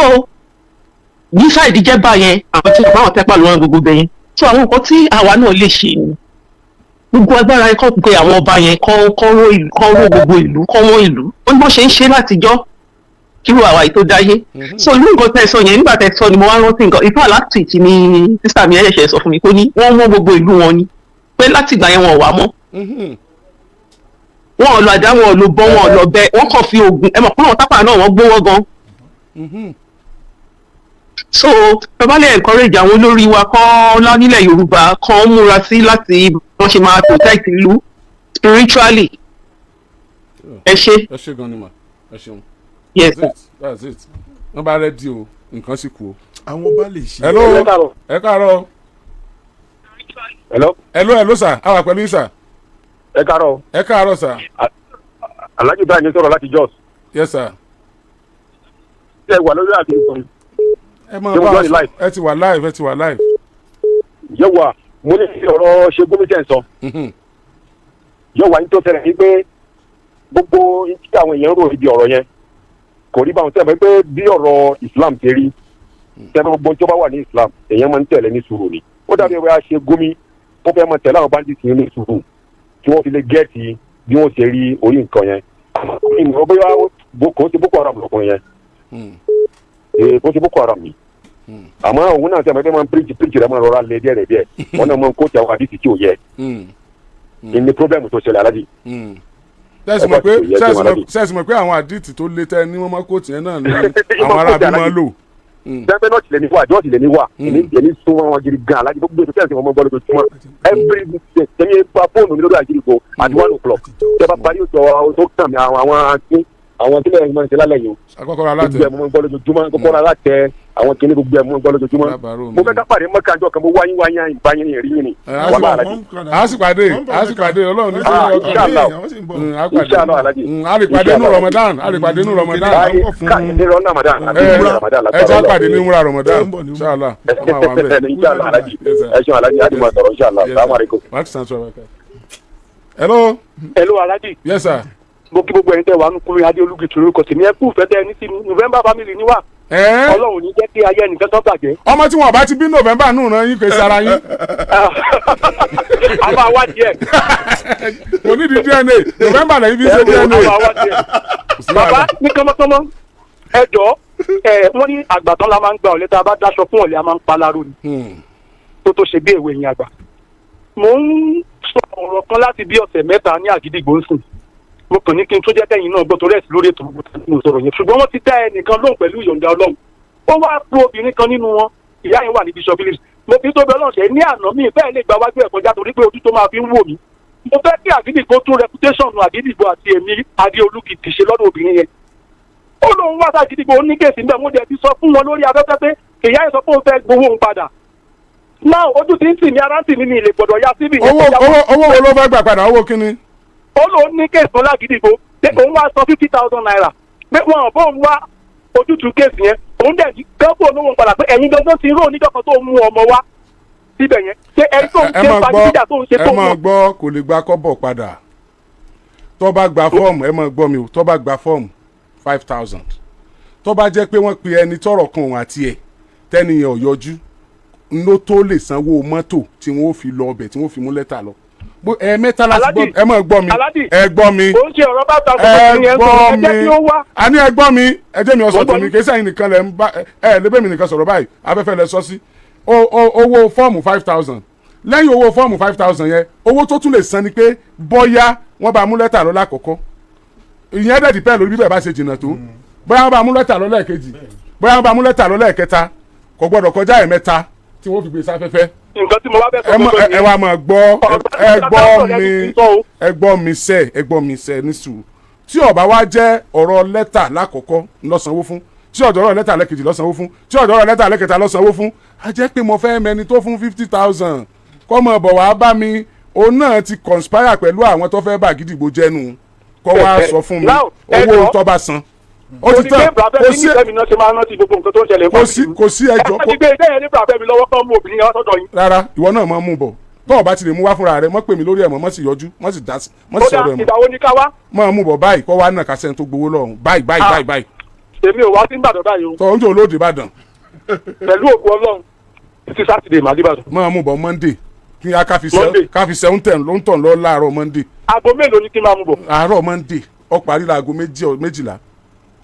ní side Jẹ́bà yẹn, àwọn tí àwọn tẹ́pà ló rán gbogbo bẹ́yẹn. So àwọn nǹkan tí àwa náà lè ṣe ni gbogbo agbára ikọ̀ pé àwọn ọba yẹn kọ́ ró ìlú, kọ́ ró gbogbo ìlú, kọ́ wọ́n ìlú. Ó ní bọ́n ṣe ń ṣe látijọ́ kírú àwa yìí tó dáyé. So irú nǹkan tẹ́ ẹ sọ yẹn, nígbà tẹ́ ẹ sọ ni mo wá rántí nǹkan ìfẹ́ láti tí ni sister mi ẹ̀ṣẹ̀ sọ fún mi pé ní wọ́n wọ́n gbogbo ìlú wọn ni, pé láti ìgbà yẹn wọn ò wá mọ́. Wọn ò lọ àdá, wọn ò lọ bọ́, wọn ò lọ bẹ, wọ́n kàn fi oògùn. Ẹ mọ̀ pé àwọn Tápà náà, wọ́n gbówó gan. So bàbá lè encourage àwọn olórí wa kán lá nílẹ̀ Yorùbá kán múra sí láti wọ́n ṣe máa protect ìlú spiritually. Ẹ ṣé. Ẹ ṣé gan ni mà, ẹ ṣeun. Yes. That's it, that's it. Wọ́n bá ready o, nǹkan sì kú o. Àwọn ọba lè ṣe. Hello, ẹ káàárọ̀. Hello. Hello, hello sir, a wà pẹ̀lú yín sir. Ẹ káàárọ̀. Ẹ káàárọ̀ sir. Alhaji Ibrahim ní sọ̀rọ̀ láti Jos. Yes sir. Ṣé ẹ wà lórí àti ìsọ̀rọ̀? Ẹ máa bá wa sọ, ẹ ti wà live, ẹ ti wà live. Yẹ́wà, mo ní ọ̀rọ̀ ṣe gómìnà sọ. Yẹ́wà, ní tó ṣẹlẹ̀ ní pé gbogbo tí àwọn èèyàn rò ibi ọ̀rọ̀ yẹn kò rí báwọn sẹ́yìn pé bí ọ̀rọ̀ Islam ti rí sẹ́yìn. Gbogbo tó bá wà ní Islam, èèyàn máa ń tẹ̀lé ní sùúrù ni. Ó dàbí ẹgbẹ́ ṣe gómi ó fẹ́ máa tẹ̀lé àwọn bandits ní sùúrù kí wọ́n fi lè get bí wọ́n ṣe rí orí nǹkan yẹn. Ìmọ̀ bóyá kò ń ṣe Boko Haram lọkùnrin yẹn, kò ń ṣe Boko Haram ni. Àmọ́ òun náà sẹ́yìn pé máa ń preach rẹ̀, máa rọra lé díẹ̀ díẹ̀. Wọ́n náà máa ń kó ti àwọn àdìsí tí ò yẹ ní problem tó ṣẹlẹ̀, alájì. Sẹ́ẹ̀sì mọ̀ pé àwọn àdìtì tó lé tẹ́ ní wọ́n máa kóòtù yẹn náà ni àwọn aráabí máa lò. Sẹ́ńpẹ́ náà tilẹ̀ ní wà, jọ́ọ̀tì lè ní wà, èmi sún wọn gidi gan, alájí. Gbogbo ètò sẹ́ǹsì wọn mọ́ gbọ́ lójoojúmọ́, every day tẹ̀mí pa fóònù mi lórí àjírígbò àti 1 o'clock tẹ́ bá parí ètò tó kàn mí, àwọn àti àwọn tí lẹ́yìn máa ń ṣe lálẹ́ yìí o. Akọ́kọ́rọ́ alátẹ. Gbogbo ẹ̀ mo máa ń gbọ́ lójoojúmọ́, kọ́kọ́rọ́ alátẹ, àwọn kìíní, gbogbo ẹ̀ mo máa ń gbọ́ lójoojúmọ́. Mo fẹ́ ká pàdé mọ́kànjọ́ kan, mo wáyé wáyé ìbáyé rí yín ni. Wàhálà, alájí. A sì pàdé, a sì pàdé, Ọlọ́run ní sẹ́yìn ọkàn. Inshallah. A pàdé. Inshallah, alájí. A lè pàdé nínú Ramadan, a lè pàdé nínú Ramadan. Ní Ramadan. Ẹ jẹ́ pàdé ní múra Ramadan, inshallah. Inshallah, alájí, ẹ ṣeun alájí, á ti máa sọ̀rọ̀ inshallah. Salaam alaikum. Hello. Hello, alájí. Yes sir. Mo kí gbogbo ẹ̀yin tẹ́ wà nù kúrin. Adé Olùgìtì lórúkọ tèmi. Ẹ kú ìfẹ́ tẹ́ ẹ ní sí mi. November family ni wà. Ọlọ́run ní jẹ́ kí ayé ẹnìkan tó bàjẹ́. Ọmọ tí wọn bá ti bí November nù ràn yín, kò sí ara yín. A máa wá díẹ̀. Kò ní di DNA, November lẹ́yìn fi ṣe DNA. A máa wá díẹ̀. Bàbá ní kánmọ́kánmọ́, ẹ jọ ẹ, wọ́n ní àgbàtàn la máa ń gba ọ̀lẹ́, tá a bá dáṣọ fún ọ̀lẹ́, a máa ń paláró ni tó ṣe bí èwe yẹn àgbà. Mò ń sọ ọ̀rọ̀ kan láti bí ọ̀sẹ̀ 3 ní Àgídìgbò ń sìn. Mo kàn ní kí n tó jẹ́ kẹ́yìn náà gbọ́ torí ẹ̀sìn lórí ètò gbogbo tí mo sọ̀rọ̀ yẹn, ṣùgbọ́n wọ́n ti dá ẹnìkan lóhùn pẹ̀lú ìyọ̀ǹda Ọlọ́run. Ó wá pé obìnrin kan nínú wọn, ìyá yẹn wà ní Bishop Phillips. Mo fi tó bẹ Ọlọ́run ṣe ní àná, mi ìfẹ́ lè gba wájú ẹ̀ kọjá torí pé ojú tó máa fi ń wò mí. Mo fẹ́ kí Àgídìgbò tún reputation Àgídìgbò àti èmi Adéolú gidi ṣe lọ́dọ̀ obìnrin yẹn. Ó lóun wá sàgídìgbò, ó ní case ńbẹ. Mo dẹ̀ ti sọ fún wọn lórí afẹ́fẹ́ pé ìyá yẹn sọ pé òun fẹ́ gbowó òun padà náà. Ojú ti ń tì mí, ara ń tì mí, mi lè gbọ́dọ̀ ya síbì yẹn. Owó wo ló fẹ́ gbà padà? Owó kínní? Ó lóun ní case kan lágídìgbò pé òun wá san ₦50,000, pé wọn ò bóun wá ojútùú case yẹn. Òun dẹ̀ kẹ́kọ̀ọ́ olówó padà pé ẹ̀yin gangan ti rò níjọ́ kan tó mú ọmọ wá síbẹ̀ yẹn, pé ẹni tó ń Ẹ ṣe máa gbọ́ fagídíjà tó ń ṣe ẹ tó máa mọ̀. gbọ́, kò lè gba kọ́bọ̀ padà. Tó bá gba fọ́ọ̀mù, ẹ máa gbọ́ mi o, tó bá gba fọ́ọ̀mù 5,000, tó bá jẹ́ pé wọ́n pe ẹni tọ́rọ̀ kan òun àti ẹ̀ tẹ́niyàn ò yọjú ló tó lè sanwó mọ́tò tí wọ́n ó fi lọ ọbẹ̀, tí wọ́n ó fi mú lẹ́tà lọ. Ẹ̀ẹ̀mẹ́ta láti gbọ́. Ẹ máa gbọ́ mi, ẹ gbọ́ mi, Ó ń ṣe ọ̀rọ̀ bá ta ẹ gbọ́ ẹ jẹ́ kí ó mi. wá. Àní ẹ gbọ́ mi, ẹ jẹ́ mi ọ̀sọ̀ Mo gbọ́ tèmi. yín. Kì í sẹ́yìn nìkan lẹ̀ ń bá ẹ lébè mi nìkan sọ̀rọ̀ báyìí. Afẹ́fẹ́ lẹ sọ sí. Owó fọ́ọ̀mù 5,000, lẹ́yìn owó fọ́ọ̀mù 5,000 yẹn, owó tó tún lè san ni pé bọ́yá wọ́n bá mú lẹ́tà lọ lákọ̀ọ́kọ́. Ìyẹn dẹ̀ dìpẹ́ lórí bíbẹ̀ bá ṣe jìnnà tó. Bóyá wọ́n bá mú lẹ́tà lọ lẹ́ẹ̀kejì, bóyá wọ́n bá mú lẹ́tà lọ lẹ́ẹ̀kẹta, kò gbọ́dọ̀ kọjá ẹ̀mẹ́ta tí wọ́n fi gbé sáfẹ́fẹ́. Nǹkan tí mo bá fẹ́ sọ Ẹ mọ gbogbo ẹ wá máa gbọ́, ẹ gbọ́ mi, ẹ gbọ́ mi sẹ́, ẹ gbọ́ mi sẹ́ ní sùúrù. Tí ó bá wá jẹ́ ọ̀rọ̀ lẹ́tà lákọ̀ọ́kọ́ lọ́sànwó fún, tí ọ̀dọ̀ ọ̀rọ̀ lẹ́tà lẹ́kejì lọ́sànwó fún, tí ọ̀dọ̀ ọ̀rọ̀ lẹ́tà lẹ́kẹta lọ́sànwó fún, a jẹ́ pé mo fẹ́ mẹni tó fún 50,000 kọ́ mọ̀ bọ̀ wá bá mi. Òun náà ti conspire pẹ̀lú àwọn tó fẹ́ bá Àgídìgbò jẹ́nu, kọ́ wá sọ fún mi Now, ẹ owó jọ̀ọ́. tó bá san. Ó ti tán. Kò sí ìfẹ́ mi náà ṣe máa rántí gbogbo nǹkan tó ń ṣẹlẹ̀. Kò sí ẹjọ́ Ẹ ti gbé ilé yẹn ní bàbá mi lọ́wọ́ kán mú obìnrin yẹn wá sọ́dọ̀ yín. Rárá, ìwọ náà máa mú bọ̀. Tó o bá ti lè mú wá fúnra rẹ, mọ́ pè mí lórí ẹ̀ mọ́, mọ́ sì yọjú, mọ́ sì dá sí, mọ́ Ó sì dá sọ̀rọ̀ ẹ̀ mọ́. ìgbà wo ni ká wá? Máa mú bọ̀ báyìí, kọ́ wá náà kásẹ̀ tó gbowó lọ́hùn báyìí báyìí báyìí báyìí. Èmi ò wá sí Ìbàdàn báyìí o. Tọ́ oúnjẹ olóde Ìbàdàn. Pẹ̀lú ògùn Ọlọ́run, títí Sátidé màá dé Ìbàdàn. Máa mú bọ̀ Monday kí a ká fi sẹ́ Monday. ká fi sẹ́hún tẹ̀ ló ń tàn lọ láàárọ̀ Monday. Aago mélòó ni kí n máa mú bọ̀? Àárọ̀ Monday, ó parí láago 12.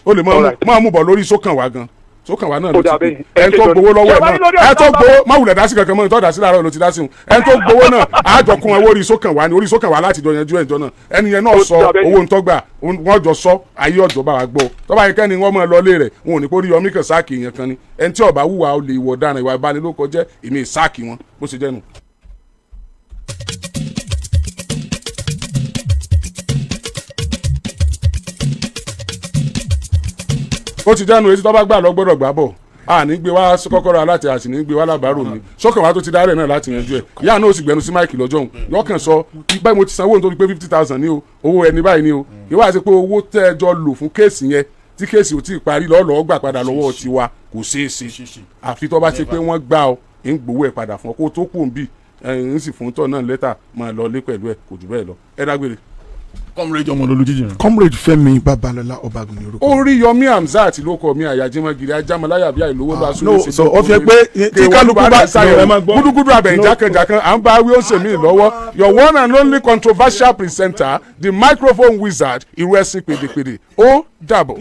Ó lè máa mú bọ̀ lórí sókàn wá gan, sókàn wá náà ló Ó ti dà pè bẹ́ẹ̀. Ẹ ẹni tó ṣe gbowó lọ́wọ́ Ṣé ẹ̀ wá ní lórí náà, ẹni tó ọ̀rọ̀ gbowó má wulẹ̀ dá sí kankan mọ́, ẹni tó dá sí láàárọ̀ ló ti dá sí wọn. Ẹni tó gbowó náà, àjọ kún wọn orí sókàn wá ní orí sókàn wá láti jọ yanjú ẹ̀jọ́ náà. Ẹni yẹn náà Ó sọ dà bẹ́ẹ̀. owó ntọ́gbà, wọ́n jọ sọ ayé ọjọ́ bá wa gbọ́. Tọ́ba yẹn kẹ́ni wọ́n máa lọ lé rẹ̀, wọn ò ní kó rí yọmí kan sáàkì yẹn kan ni. Ẹni tí ó bá wùwà olè, ìwọ̀ ọ̀daràn, ìwà ìbanilókọjẹ́, èmi sáàkì wọn bó ṣe jẹ́ nu. Ó ti jánu. Etí tó bá gbà lọ gbọ́dọ̀ gbà bọ̀. A ní gbé wá kọ́kọ́rọ́ aláàtẹ, àti ní gbé wá lábàárò mi sọ́kàn wá tó ti dárẹ̀ náà láti yanjú ẹ̀. Ìyá náà ó sì gbẹnu sí máìkì lọ́jọ́ òun, yọkàn sọ báyìí, mo ti sanwó nítorí pé 50,000 ní o, owó ẹni báyìí ní o. Ìwà àti pé owó tẹ́ ẹ jọ lò fún case yẹn, tí case ò tí ì parí, lọ́ọ̀lọ́ọ́ gbà padà lọ́wọ́ tiwa, kò ṣeé ṣe. Àfi tó bá ṣe pé wọ́n gbà ọ, ń gbowó ẹ̀ padà fún ọ kó tó kù ń bì ń sì fún tọ̀ náà lẹ́tà, máa lọ lé pẹ̀lú ẹ̀. Kò jù bẹ́ẹ̀ lọ. Ẹ dágbére. Comrade Ọmọlólú jíjìn. Comrade Fẹ́mi Babalọlá Ọbagun ní orúkọ. Orí Yomi Hamzat ló kọ mi, àyájímọ gírí ajámọláyà bí àìlówó bá No, so ó fi pé tí kálukú bá ẹ máa gbọ́ gúdúgúdú abẹ̀yìn jákànjákàn à ń bá wí ó ń sèmí lọ́wọ́. Your one and only controversial presenter, the microphone wizard, irú ẹ̀sìn pèdèpèdè. Ó dàbọ̀.